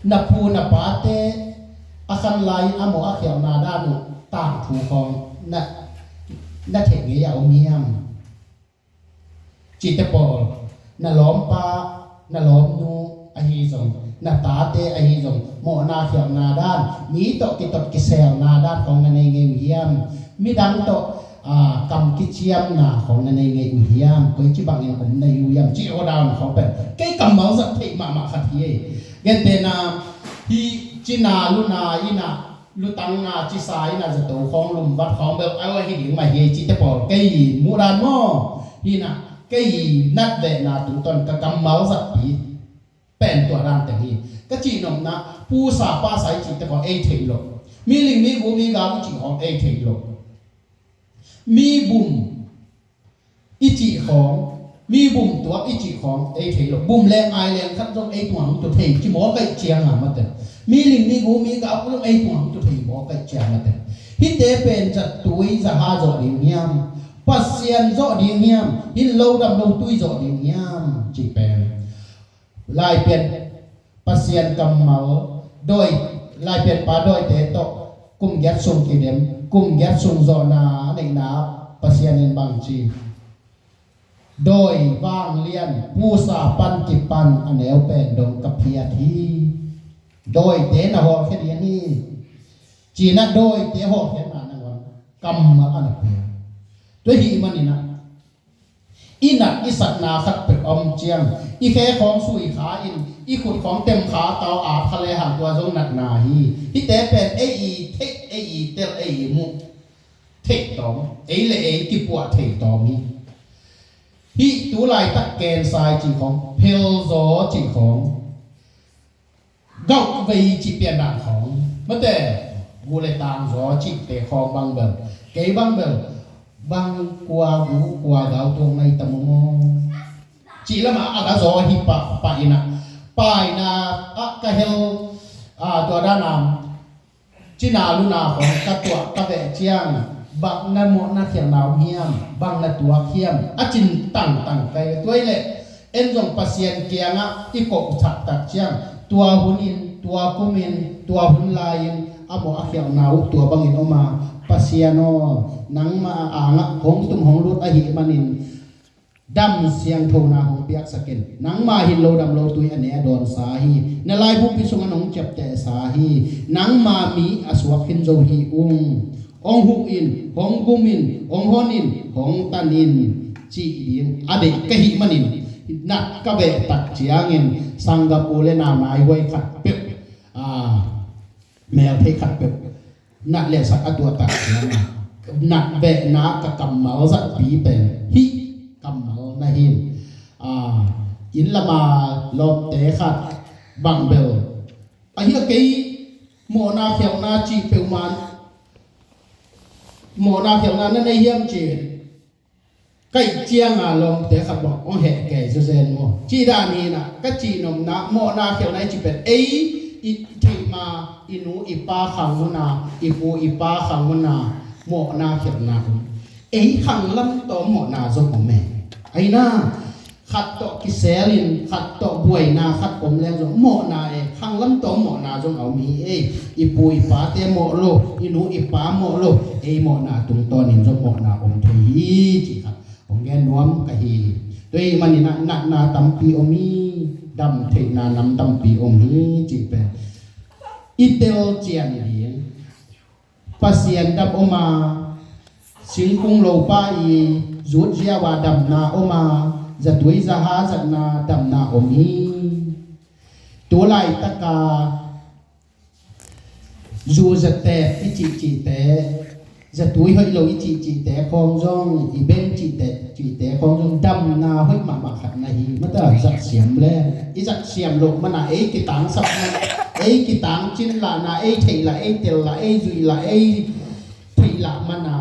na pu na pate a khan lai a mawh a khialhna dan uh tangthu khawng na, na theih ngei a om hiam? Cihte pawl, na lawmpa, na lawmnu ahi zong, na tate ahi zong, mawhna khialhna dan, mi tawh kitot kiselna dan khawng na nei ngei uh hiam? Midang tawh, aa, kam kiciamna khawng na nei ngei uh hiam? Koici bangin om na hi uh hiam? Cih aw dan khawng pen kei kammal zat theih mahmah khat hi. Gentehna, hih cina luna ina lutang a cisa ina zato khawng lumvat khawng bel a hi ding mah hi, cihte pawl kei muhdan maw? Hina kei nat vehna tungtawn ka kammal zatpi pen tua dan teng hi. Ka cihnopna pusa pasa i cihte khawng ei thei lo. Mi ling mi gu mi gau i cih khawng ei thei lo. Mi bum i cih khawng, mi bum tuak i cih khawng ei thei lo. Bum leng ai leng khat zong ei tungah hong tu thei ci mawk ahih cianga mate. Mi ling mi gu mi gau zong ei tungah hong tu thei mawk ahih cianga mate. Hihte pen zatui zaha zawh ding hiam? Pasian zawh ding hiam? Hin lo dam lo tui zawh ding hiam? Cih pen Laipian Pasian kammal dawi, Laipianpa dawite tawh kum giat sung kidem, kum giat sung zawhna a neihna Pasian in bangci, dawi vanglian pusa pan kipan a neu pen dong ka phiat hi. Dawite na hawlkhia ding hi. Cina dawite hawlkhiatna nangawn kammal a na pia. Tua hi maninah i nat i satna khat pek om ciang i khe khawng sui kha in i khut khawng tem kha tau at kha le hang tua zong natna hi. Hihte pen ei i theih, ei i tel, ei i muh theih tawm, ei le ei kipuah thei tawm hi. Hih tu laitak cancer cih khawng, phelzaw cih khawng, gauh vei cih pian dan khawng, mate, gu le tang zaw cihte khawng bang bel, kei bang bel, bang kua gu kua gau tuang nai tam maw? Cih lamah a la zaw hi pah, pah inah, pah inah, ah, ka hel, ah, tua dan a, cina luna khawng ka tuah ka veh ciang, bang na mawhna khialhna om hiam, bang na tuak hiam, a cin tangtang kai. Tua hi leh en zong Pasian kiangah i koh thaktak ciang, tua hunin, tua kumin, tua hun lai-in a mawh a khialhna uh tua bangin om a, Pasian aw, nangma angah hong tum hong lut ahih manin, dam siangthona hong piaksak in. Nangma hin lo dam lo tui a ne a dawnsa hi. Na laibukpi sungah nong ciaptehsa hi. Nangma mi a suak khin zo hi ung. Hong huh in, hong gum in, hong hon in, hong tan in, cih ding a deih ka hih manin, nat ka veh tak ciangin sanggam u le nau naihuai khat peuh, a, mel thei khat peuh, nat le sak a tuah tak ciangin, nat vehna ka kammal zatpi pen hih kammal na hi. A, inn lama lawmte khat bang bel, ahi a, kei mawhna khialhna cih peuhmah, mawhna khialhna na nei hiam ci. Kaih cianga lawmte khat bang hong heh kei zazen maw? Cih dan hi inah, ka cih nopna, mawhna khialhna i cih pen ei i theih ma, i nu i pa khang hun a, i pu i pa khang hun a, mawhna khialhna om. Ei khang lam tawm mawhna zong om e. Ahi na, khat tawh kiselin, khat tawh buaina khat om leng zong mawhna e, khang lam tawm mawhna zong a om hi e. I pu i pate mawh lo, i nu i pa mawh lo, ei mawhna tungtawnin zong mawhna om thei hi, cih khat hong gen nuam ka hi. Tua ahih manin ah natna tampi om hi, dam theihna nam tampi om hi, cih pen i tel cian ding. Pasian dam om a, singkung lopa i zut ziau a damna om a, zatui zaha zatna damna om hi. Tu laitaka zu zateek i cihcihte, zatui hoih lo i cihcihte khawng zong, i beng cihte, cihte khawng zong damna hoih mahmah khat na hi. Mata zat siam le, i zat siam loh mana ei kitangsap mana, ei kitangcin lahna, ei theih lah, ei tel lah, ei zuih lah, ei theih lah mana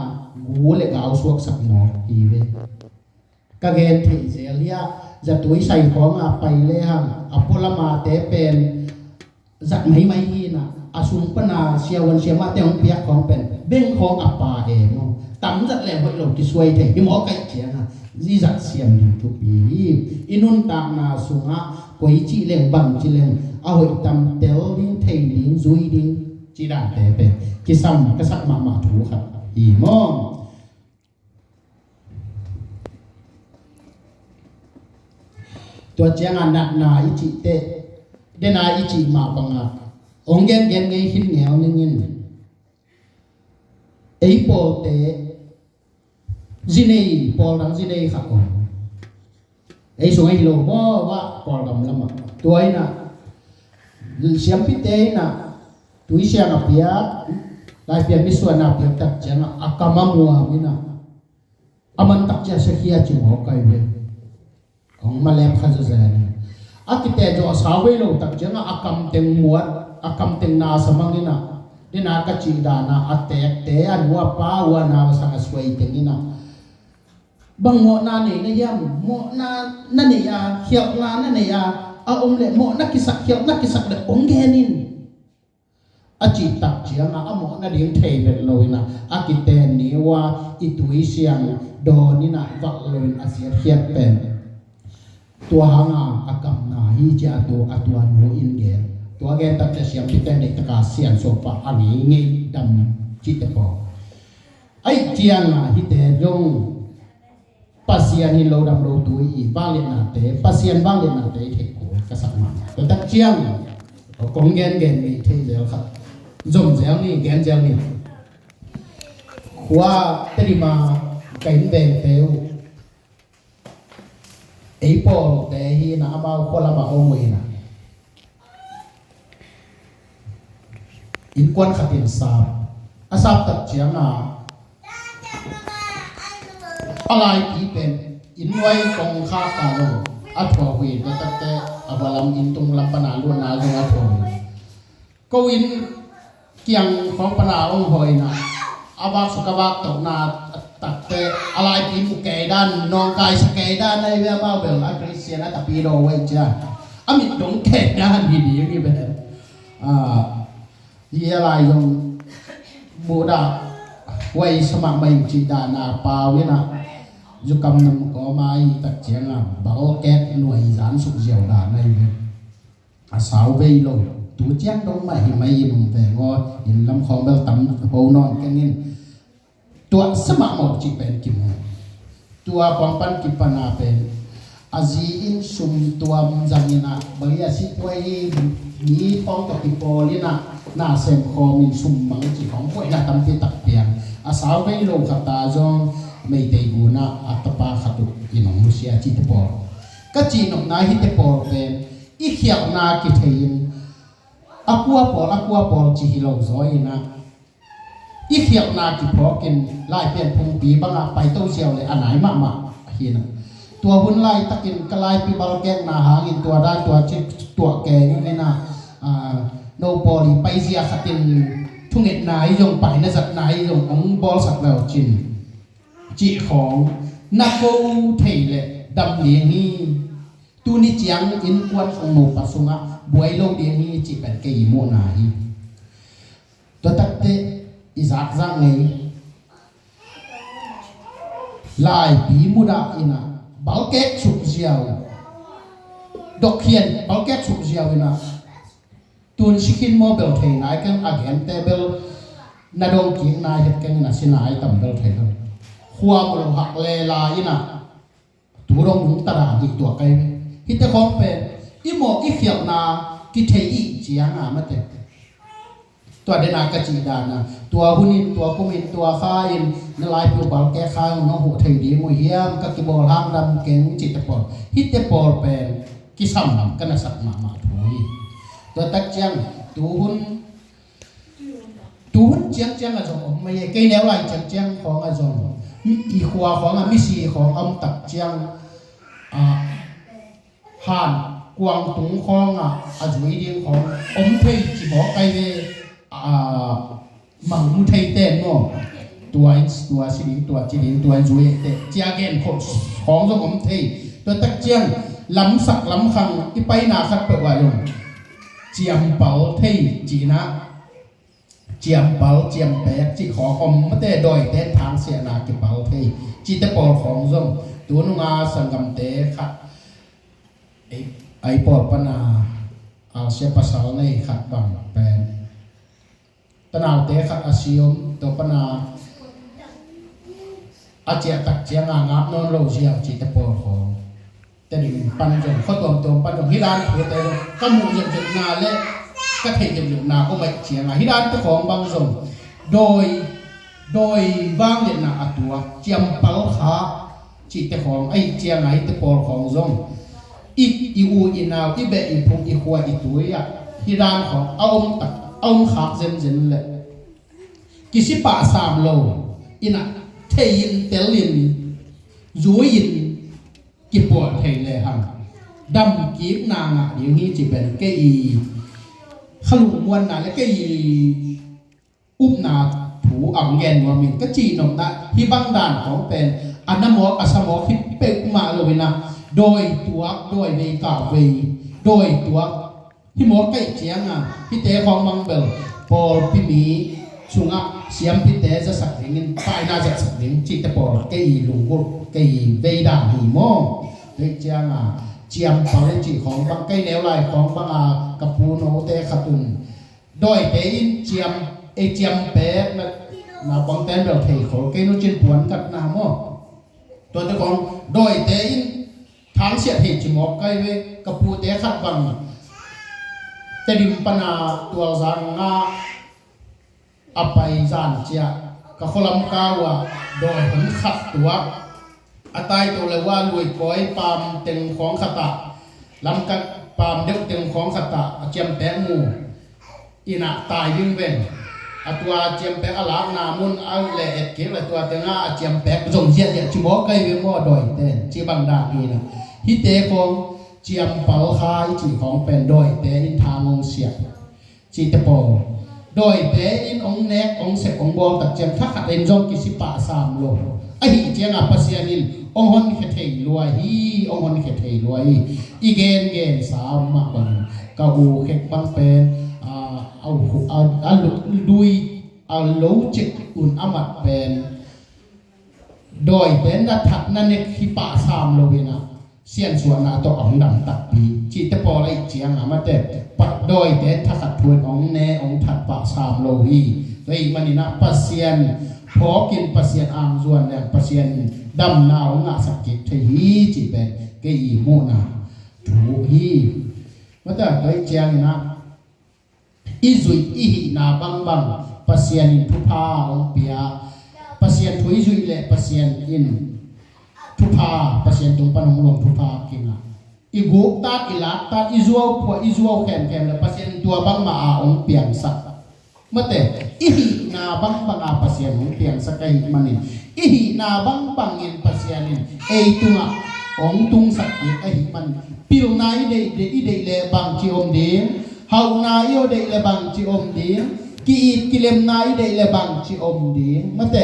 gu le gau suaksak mawk hi ve. Ka gen theih zel hi a, zatui sai khawng a pai le hang, a pualamate pen zat maimai hi na, a sung pana siavuan siamahte hong piak khawng pen beng khawng a pa e maw. Tam zat leng hoih lo kisuai thei hi maw, kaih ciang a, i zat siam ding thupi hi. I nuntakna sungah koi cih leng bang ci leng a hoih tam tel ding, thei ding, zui ding, cih dante pen kisam ka sak mahmah thu khat hi maw. Tua cianga natna i cih teh, dena i cih mah banga hong gengen ngei khin ngel ningin, ei pawlte zinei, pawl dang zinei kha om. Ei sung ahi lo maw, va Kawlgam lamah. Tua inah siampite inah tuisiang a piak, Laipian misuanna a piak tak ciangah a kam a muam inah a man tak ciang sakhia ci mawk kai ve. Hong malem kha zazen. A kite zawh sau vei lo tak ciangah a kam teng muat, a kam teng na sa mang inah, dena ka cih dana a teekte, a nu a pa, u a nau a sang a suai teng inah, bang mawhna nei na hiam? Mawhna na nei a, khialhna na nei a, a om leh mawhna kisak, khialhna kisak leh hong gen in. A cih tak ciangah a mawhna ding thei vet lo inah, a kiten ni uh a i tuisiang dawn inah valh lo in a siatkhiat pen. Tua hanga a kamna hi ci a, tua, a tua nu in gen. Tua gen tak ciang siampite deih taka siansuah pah a ngeingei dam cihte pawl. Ahih cianga hihte zong Pasian hi lo dam lo tui i vangliatnate, Pasian vangliatnate i theih kul ka sak mah. Tua tak ciang kong gengen ni thei zel khat, zom zel ni, gen zel ni. Khua Tedim a ka inn vengte uh, ei pawlte hi na, amau khua lamah om uh hi na. Innkuan khat in sap. A sap tak cianga A laipi pen inn nuai kong khak a zong a thuah uh hi. Tua takte a hua lam inn tung lam pana luanna zong a thuah uh hi. Ko inn kiang khawng pana hong hawina a vak suk a vak tokna takte a laipi mu kei dan nawngkai sa kei dan ahi ve. Amau bel a Christian a tapi daw uh ahi cia a mit dong kei dan hi ding hi ve. Hi a lai zong mudah huai sa mahmah ing cih dana pau ina zukam nam kawma i tak cianga balkek nuai zan suk ziau dana i ve. A sau vei lo tu ciang dong mah hi mai i nung ve ngaw in lam khawng bel tam ho nawn kengin. Tuah sa mahmah uh cih pen kimu. Tua pawng pan kipana pen a zi in sum tuam zangina bang hi a sipuai hi. Mi pawng tawh kipawl ina na sem khawmin sum mang cih khawng puaina tampi tak piang. A sau vei lo khata zong Meitei guna a tapa khat uh i nong nusia cihte pawl ka cihnopna hite pawl pen i khialhna kithei in a kua pawl a kua pawl ci hi lo zaw ina i khialhna kiphawkin laipian phungpi bangah paito ziau le a nai mahmah ahi na. Tua hun laitakin ka laipi balkekna hangin tua dan tua cik tuah keng ina no pawl i paizia khatin thungetna i zong paina zatna i zong ong bawlsak lo cin cih khawng na ko thei le dam ding hi. Tuni ciang innkuan sung nupa sungah buai lo ding hi cih pen kei i muhna hi. Tua takte i zakzak ngei laipi mudah ina balkek suk ziau dokkhian balkek suk ziau ina tun sikhin maw bel thei nai keng a gente bel na dong kik nai het keng ina si nai tam bel thei lo. Khua mu lo hak le la ina tu dong nung tara dih tua kai ve. Hite khawng pen i mawk i khialhna kithei i cianga mate. Tua dena ka cih dana tua hunin tua kumin tua khain na laipiu balkek khain nong huh thei ding uh hiam ka kibawl hang dam keng cihte pawl hite pawl pen kisam ka na sak mahmah thu hi. Tua tak ciang tuhun tuhun ciangciang a zong om mai e. Kei neu lai ciangciang khawng a zong i khua khawng a misi khawng a om tak ciang a han kuang tung khawng a a zui ding khawng om thei ci mawk kai ve. A mang mu thei ten maw tua in tua si ding tua ci ding tua in zui te cia gen khawng zong om thei. Tua tak ciang lamsak lamkhang i paina khat peuh a zong ciampal thei cina ciampal ciampek cih khawng om mate dawite thangsiahna kipal thei cihte pawl khawng zong tununga sanggamte khat ei pawl pana alsia pasal nei khat bang pen tanaute khat a siom tua pana a ciahtak cianga ngap nawn lo ziau cihte pawl khawng Tedim pan zong khuatuamtuam pan zong hi dan thute zong ka muh zeuhzeuhna le ka theih zeuhzeuhna ka maih cianga hi dante khawng bang zong dawi dawi vangliatna a tua ciampal kha cihte khawng ahi cianga hite pawl khawng zong i i u i nau i beh i phung i khua i tui ah hi dan khawng a om tak a om khak zenzen le kisipah sam lo ina thei in tel in zui in kipuah thei le hang dam kikna ngah ding hi ci pen kei i khalungmuanna le kei i upna thu ang gen nuam in ka cihnopna hi bang dan khawng pen a na mawk a sa mawk hi peuhmah lo ina dawi tuak dawi vei kah vei dawi tuak hi mawk kaih cianga hite khawng mang bel pawlpi mi sungah siampite zasak dingin paina zatsak ding cihte pawl kei lunggulh kei vei dan hi maw? Kei cianga ciampal i cih khawng bang kei neu lai khawng banga ka pu note khat un dawite in ciam ei ciampek na naupangten bel thei khol kei nu cin puan katna maw? Tuate khawng dawite in thangsiah thei ci mawk kai ve ka pute khat bang Tedim pana tualzang nga a pai zan ciah ka khualam kau ah dawi hon khat tuak a taito le ua luikawi pam teng khawng khatah lamkat pam deuh teng khawng khatah a ciampek mu inah tai ding ven a tua ciampek a lakna mun a le et kik le tua tengah a ciampek zong ziahziah ci mawk kei ve maw dawite, ci bang dan hi na. Hihte khong ciampal kha i cih khong pen dawite in tha ngong siah. Cihte pawl dawite in hong nek hong sep hong bawl tak ciang thakhat in zong kisi pah sam lo. Ahi ciangah Pasian in hong honkhia thei lua hi, hong honkhia thei lua hi. I gengensa om mah bangin ka u khek bang pen a, a, a, a lu- lui a lo cek un a mat pen dawite na that na nek hi pah sam lo in a siansuahna tawh a hong dam takpi. Cihte pawl ahih ciangah mate pa- dawite thakhat thu in hong ne hong that pah sam lo hi. Tua ahih manin a Pasian phawkin Pasian angzuan leng Pasian damna hong ngahsak kik thei hi cih pen kei i muhna thu hi. Mate tua ahih ciangin a i zuih i hihna bangbang Pasian in thupha hong pia. Pasian thu i zuih leh Pasian in thupha, Pasian tung pan hong luang thupha kingah. I guktat i laktat i zuau phuah i zuau khemkhem le Pasian in tua bangmah a hong piangsak. Mate i hihna bangbang a Pasian hong piangsak ahih manin i hihna bangbangin Pasian in ei tungah hong tungsak ding ahih manin pilna i deih, i deih le bangci om ding, hauhna i deih le bangci om ding, ki-it kilemna i deih le bangci om ding. Mate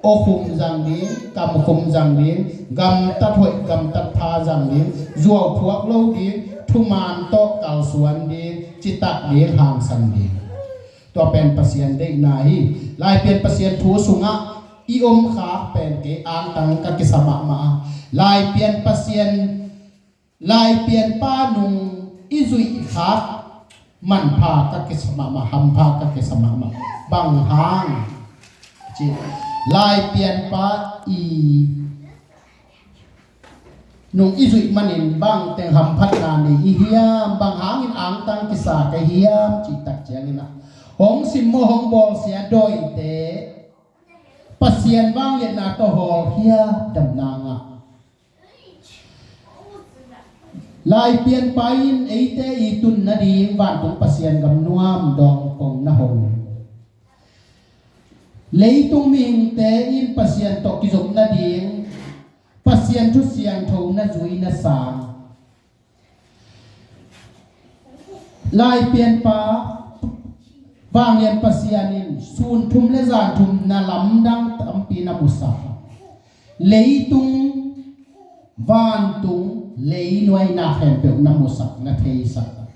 aw khum zang ding, kam khum zang ding, gamtat hoih gamtat pha zang ding, zuau phuak lo ding, thuman tawh kalsuan ding, citak ding, hangsan ding. Tua pen Pasian deihna hi. Laipian Pasian thu sungah i om khak pen kei angtang ka kisa mahmah a, Laipian Pasian, Laipianpa nung i zuih khak manpha ka kisa mahmah, hampha ka kisa mahmah. Bang hang ci, Laipianpa i nung i zuih manin bang teng hamphatna nei i hiam, bang hangin angtang kisa ka hiam cih tak ciangin a hong simmawh hong bawlsia dawite Pasian vangliatna tawh hawlkhia damna ngah. Laipianpa in eite i tun nading vantung Pasian gam nuam dawng kong na hong. Leitung mihingte in Pasian tawh kizop nading Pasian thu siangtho na zui na sang. Laipianpa vanglian Pasian in sun thum le zan thum na lamdang tampi na musak. Leitung vantung leinuaina khempeuh na musak na theisak.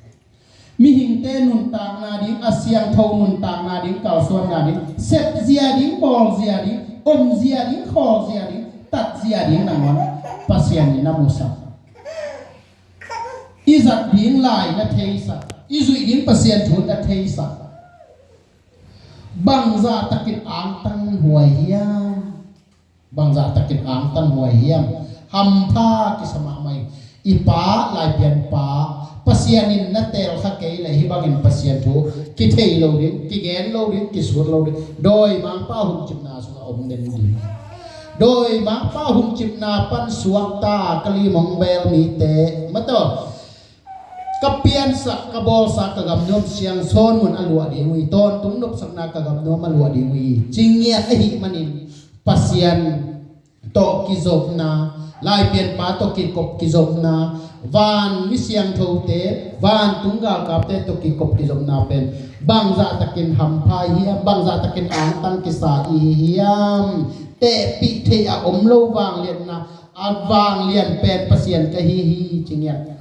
Mihingte nuntakna ding a siangtho nuntakna ding kalsuanna ding sepzia ding bawlzia ding omzia ding khawlzia ding tatzia ding nangawn Pasian in na musak. I zat ding lai na theisak, i zuih ding Pasian thu na theisak. Bangzah takin angtang huai hiam? Bangzah takin angtang huai hiam? Hampha kisa mahmah hi. I pa Laipianpa Pasian in na teelkha kei leh hih bangin Pasian thu kithei lo ding, kigen lo ding, kisut lo ding. Dawimangpa huncipna sungah om den ding. Dawimangpa huncipna pan suakta ka limong beel mite mataw. Ka piansak, ka bawlsak, ka gamnuam siangsawn mun a luah ding uh hi. Tawntung nopsakna ka gamnuam a luah ding uh hi. Cingiat ahih manin Pasian tawh kizopna, Laipianpa tawh kikop kizopna, van mi siangthote, vantung galkapte tawh kikop kizopna pen bangzah takin hampha hiam, bangzah takin angtang kisa i hi hiam? Tehpih theih a om lo vangliatna a vanglian pen Pasian ka hi hi, cingiat.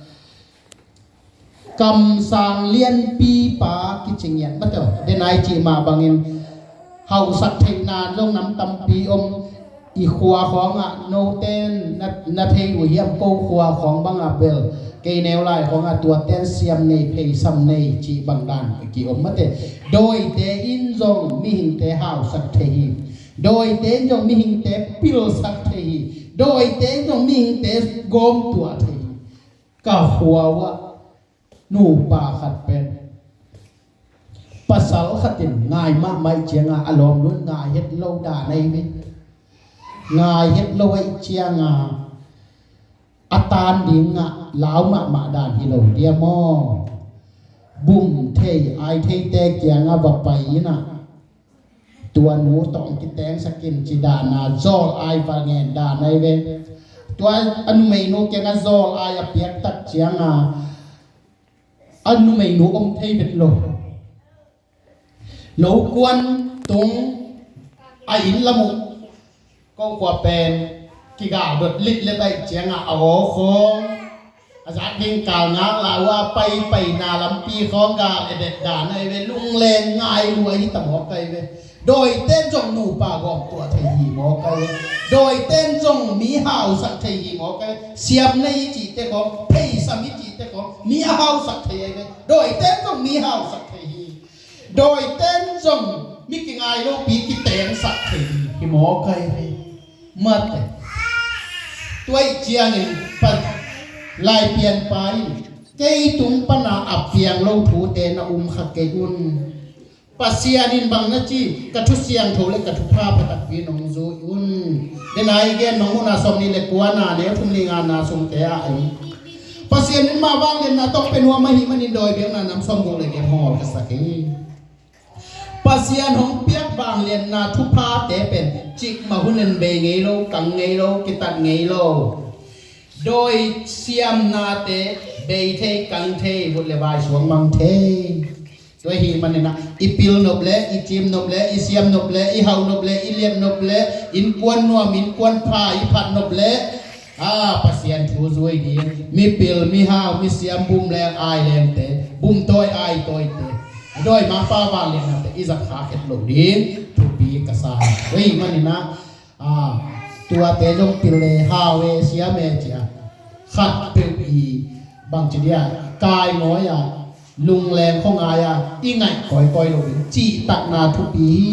Kamsang lianpipa kicingiat mataw. Denai cih mah bangin hausak theihna zong nam tampi om. I khua khawngah note na, na thei uh hiam, ko khua khawng bangah bel kei neu lai khawngah tuaten siam nei, pheisam nei cih bang dan ki om mate. Dawite in zong mihingte hausak thei hi. Dawite in zong mihingte pilsak thei hi. Dawite in zong mihingte gawmtuah thei hi. Ka khua uh ah nupa khat pen pasal khat in ngai mahmah ih cianga a lawmnu in ngai het lo dan ahi ve. Ngai het lo ahih cianga a tan dingah lau mahmah dan hi lo dia maw? Bum thei ai theite kiangah va pai inah Tua nu tawh kitengsak in ci dahna zawl ai va ngen dahna hi ve. Tua a numeinu kiangah zawl ai a piak tak cianga a numeinu om thei vet lo. Lokuan tung a inn lam uh ko khua pen kigal dot lit le taih ciangah a aw khawng a zak ding kal ngak la uh a pai paina lampi khawng gal edet dan ahi ve. Lungleng ngai lua hi ta mawk ahi ve. Dawiten zong nupa gawm tuah thei hi mawk ahi ve. Dawiten zong mi hausak thei hi mawk ahi ve. Siam nei i cihte khawng, pheisam i cihte khawng mi a hausak thei ahi ve. Dawiten zong mi hausak thei hi. Dawiten zong mi kingai lopi kitengsak thei hi mawk ahi hi. Mate. Tua ih ciangin pa, Laipianpa in kei tung pana a piang lo thute na um kha kei un. Pasian in bang na ci, ka thu siangtho le ka thupha pha takpi nong zui un. Denai gen nong muna sawm ni le kuana neu thum ni ngana sungte ah ahi. Pasian in mah vangliatna tawh pe nuam ahih manin dawi biakna nam sawm guk le giat hong awl ka sak hi. Pasian hong piak vangliatna thuphate pen cikmah hunin bei ngei lo, kang ngei lo, kitat ngei lo. Dawi siamnate bei thei, kang thei, vut le vai suang mang thei. Tua ahih maninah i pil nop le, i cim nop le, i siam nop le, i hauh nop le, i liat nop le, innkuan nuam, innkuan pha i phat nop le, a Pasian thu zui ding, mipil, mihau, misiam, bum leng, ai lengte, bum tawi, ai tawite, a dawi mangpa vangliatnate i zat khak het loh ding thupi ka sa. Tua ahih maninah, a, tuate zong pil le hau e, siam e cia khat peuh i bangci dia kai ngawi a, lungleng khawngai a, i ngaih kawikawi lo ding cihtakna thupi hi.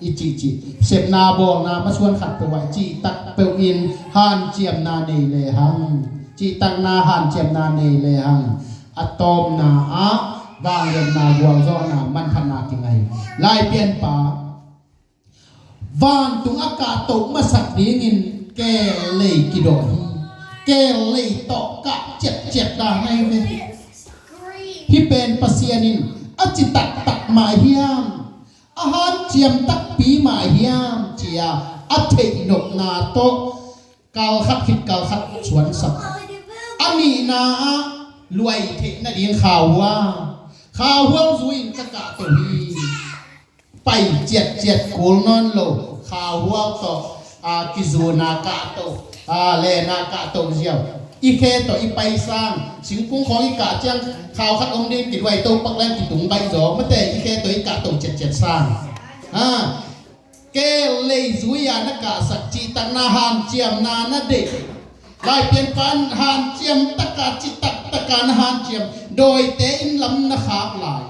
I cihcih sepna bawlna masuan khat peuh ah i cihtak peuh in hanciamna nei lehang, cihtakna hanciamna nei lehang, a tawpna ah vangliatna, gualzawhna, manphatna kingai. Laipianpa vantung a kahtoh masak dingin keel lei kidawh hi. Keel lei tawh kah ciatciat dan ahi ve. Hih pen Pasian in a ci taktak mah hiam, a hanciam takpi mah hiam cia a theih nopna tawh kal khat khit kal khat suansak. A nihna ah luai theih nading khauhual, khauhual zui-in ka kahtoh hi. Pai ciatciat kul nawn lo, khauhual tawh, a, kizuna kahtoh, a, lena kahtoh ziau. I khe tawh i pai sang, singkung khawng i kah ciang khau khat om ding kiduai to pak leng kitung baih zaw, mate i khe tawh i kahtoh ciatciat sang. A, keel lei zui-a na kahsak, cihtakna hanciamna na deih. Laipianpa in hanciam taka, cihtak taka na hanciam, dawite in lam na khak lai.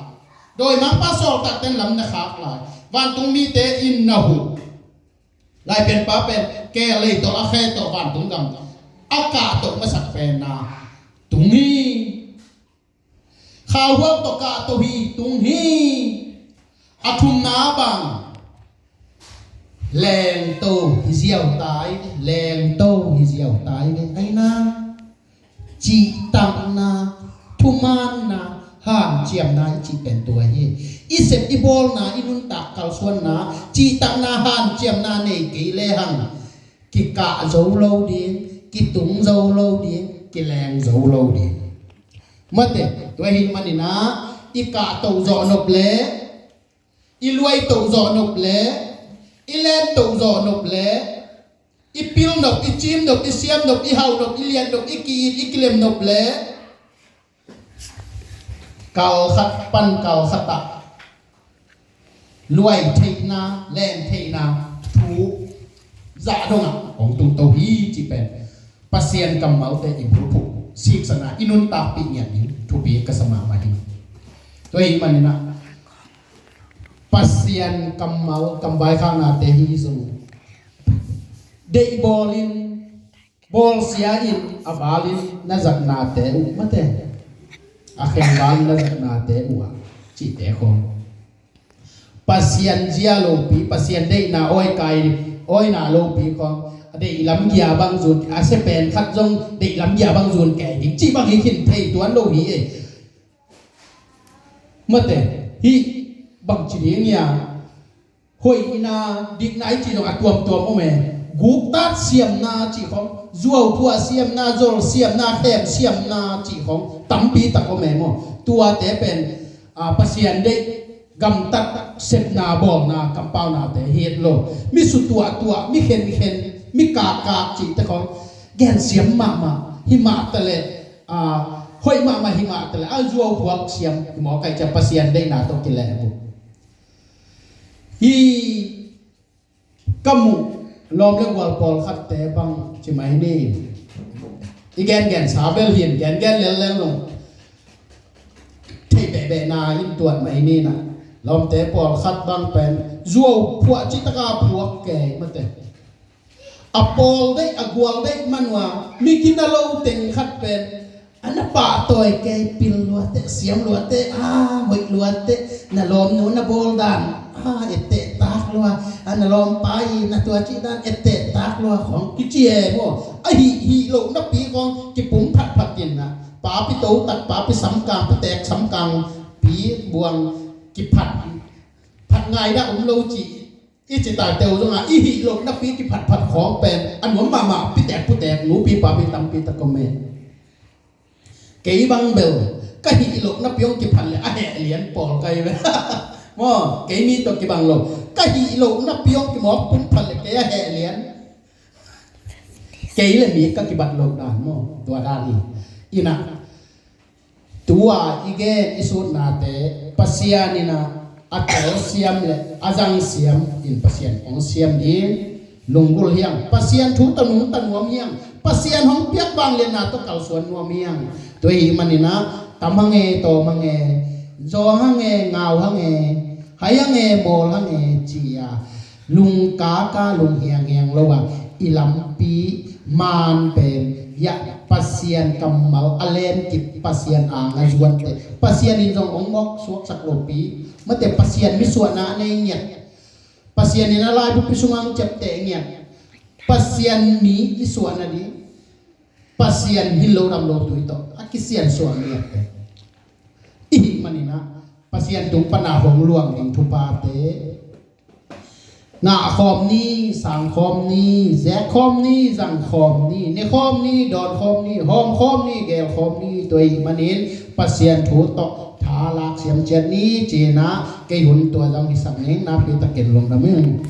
Dawimangpa sawltakte in lam na khak lai. Vantung mite in na huh. Laipianpa pen keel lei tawh a khe tawh vantung gam a kahtoh masak pen na tung hi. Khauhual tawh kahtoh hi, tung hi. A thumna bang lengto hi ziau tai, lengto hi ziau tai ve. Aina cihtakna, thumaanna, hanciamna i cih pen tua hi. I sep i bawlna, i nuntak kalsuanna, cihtakna, hanciamna nei kei lehang kikah zo lo ding, kitung zo lo ding, kileng zo lo ding. Mate, tua ahih maninah i kahtoh zawh nop le, i luaitoh zawh nop le, i lentoh zawh nop le, i pil nop, i cim nop, i siam nop, i hauh nop, i liat nop, i ki-it, i kilem nop le, kal khat pan kal khat ah luai theihna, len theihna thu zah dongah hong tungto hi cih pen Pasian kammalte i bulphuh siksakna i nuntakpih ngiat ding thupi ka sa mahmah hi. Tua ahih maninah Pasian kammal, kamvaikhaknate hi zong deih bawlin, bawlsia in a balin na zatnate uh mate, a khen balin na zatnate uh ah cihte khawng Pasian zia lopi, Pasian deihna awi kai, awina lopi khawng a deih lamgia bang zun, a sia pen khat zong deih lamgia bang zun kei ding cih bang hi khin thei tuan lo hi. Mate, hih bangci ding hia, hoihna, dikna i cih zong a tuamtuam om e. Guktat siamna cih khong, zuauphuah siamna, zol siamna, khem siamna cih khong tampi tak om e maw. Tuate pen, a, Pasian deih, gamtat, sepna, bawlna, kampaunate hi het lo. Mi sutuahtuah, mi khenkhen, mi kakkak cihte khong gensiam mahmah hi mah taleh, a, hoih mahmah hi mah taleh, a, zuauphuak siam hi mawk ahih ciang Pasian deihna tawh kilehbulh. Hi ka muh lawm le gual pawlkhatte bang ci mai ni. I gengensa bel hi in, gengen lellel lo. Thei behbehna in tuat mai ni na. Lawmte pawlkhat bang pen zuauphuah citaka phuak kei mate. A pawl deih, a gual deih man uh a, mi gina lo teng khat pen, a na pahtawi kei, pil luateh, siam luateh, a hoih luateh, na lawmnu na bawl dan, a etteh tak lua, a na lawmpa i na tua cih dan etteh tak lua khong kici e maw. A hih hih loh napi khong kipum phatphat in na. Papi totak, papi samkang, pi tek samkang, pi buang kiphat, phat ngai dah om lo cih i ci ta teu zong a, i hih loh napi kiphatphat khawng pen a nuam mahmah, pitek putek nupi papi tampi tak om e. Kei bang bel ka hih loh napi hong kiphat le a heh lian pawl kai ve. Maw, kei mi tawh kibang lo. Ka hih loh napi hong kimawk pum phat le kei a heh lian. Kei le mi ka kibat loh dan maw, tua dan hi. Ina, tua i gen i sutnate Pasian ina a telsiam le a zangsiam in Pasian hong siam ding. Lunggulh hiang, Pasian thu tawh nungta nuam hiang, Pasian hong piak vangliatna tawh kalsuan nuam hiang. Tua ahih manina, tam hang e, tawm hang e, zawng hang e, ngau hang e, hai hang e, mawl hang e, ci-a lungkaka lunghianghiang lo a, i lampi man pen, ya, Pasian kammal a lenkip, Pasian anga zuante, Pasian in zong hong mawk suaksak lopi mate. Pasian mi suahna a nei ngiat, Pasian in a laibupi sungah hong ciapteh ngiat, Pasian mi i suahna ding, Pasian hin lo dam lo tui tawh a kisiansuah ngiatte. I hih manina Pasian tung pana hong luang ding thuphate, ngah khawm ni, sang khawm ni, zek khawm ni, zang khawm ni, ne khawm ni, dawn khawm ni, hawm khawm ni, gel khawm ni. Tua ahih manin Pasian thu tawh tha lak siam ciat ni, ci-in ah kei hun tua zong hisak ning. Nakpi takin lungdam ing.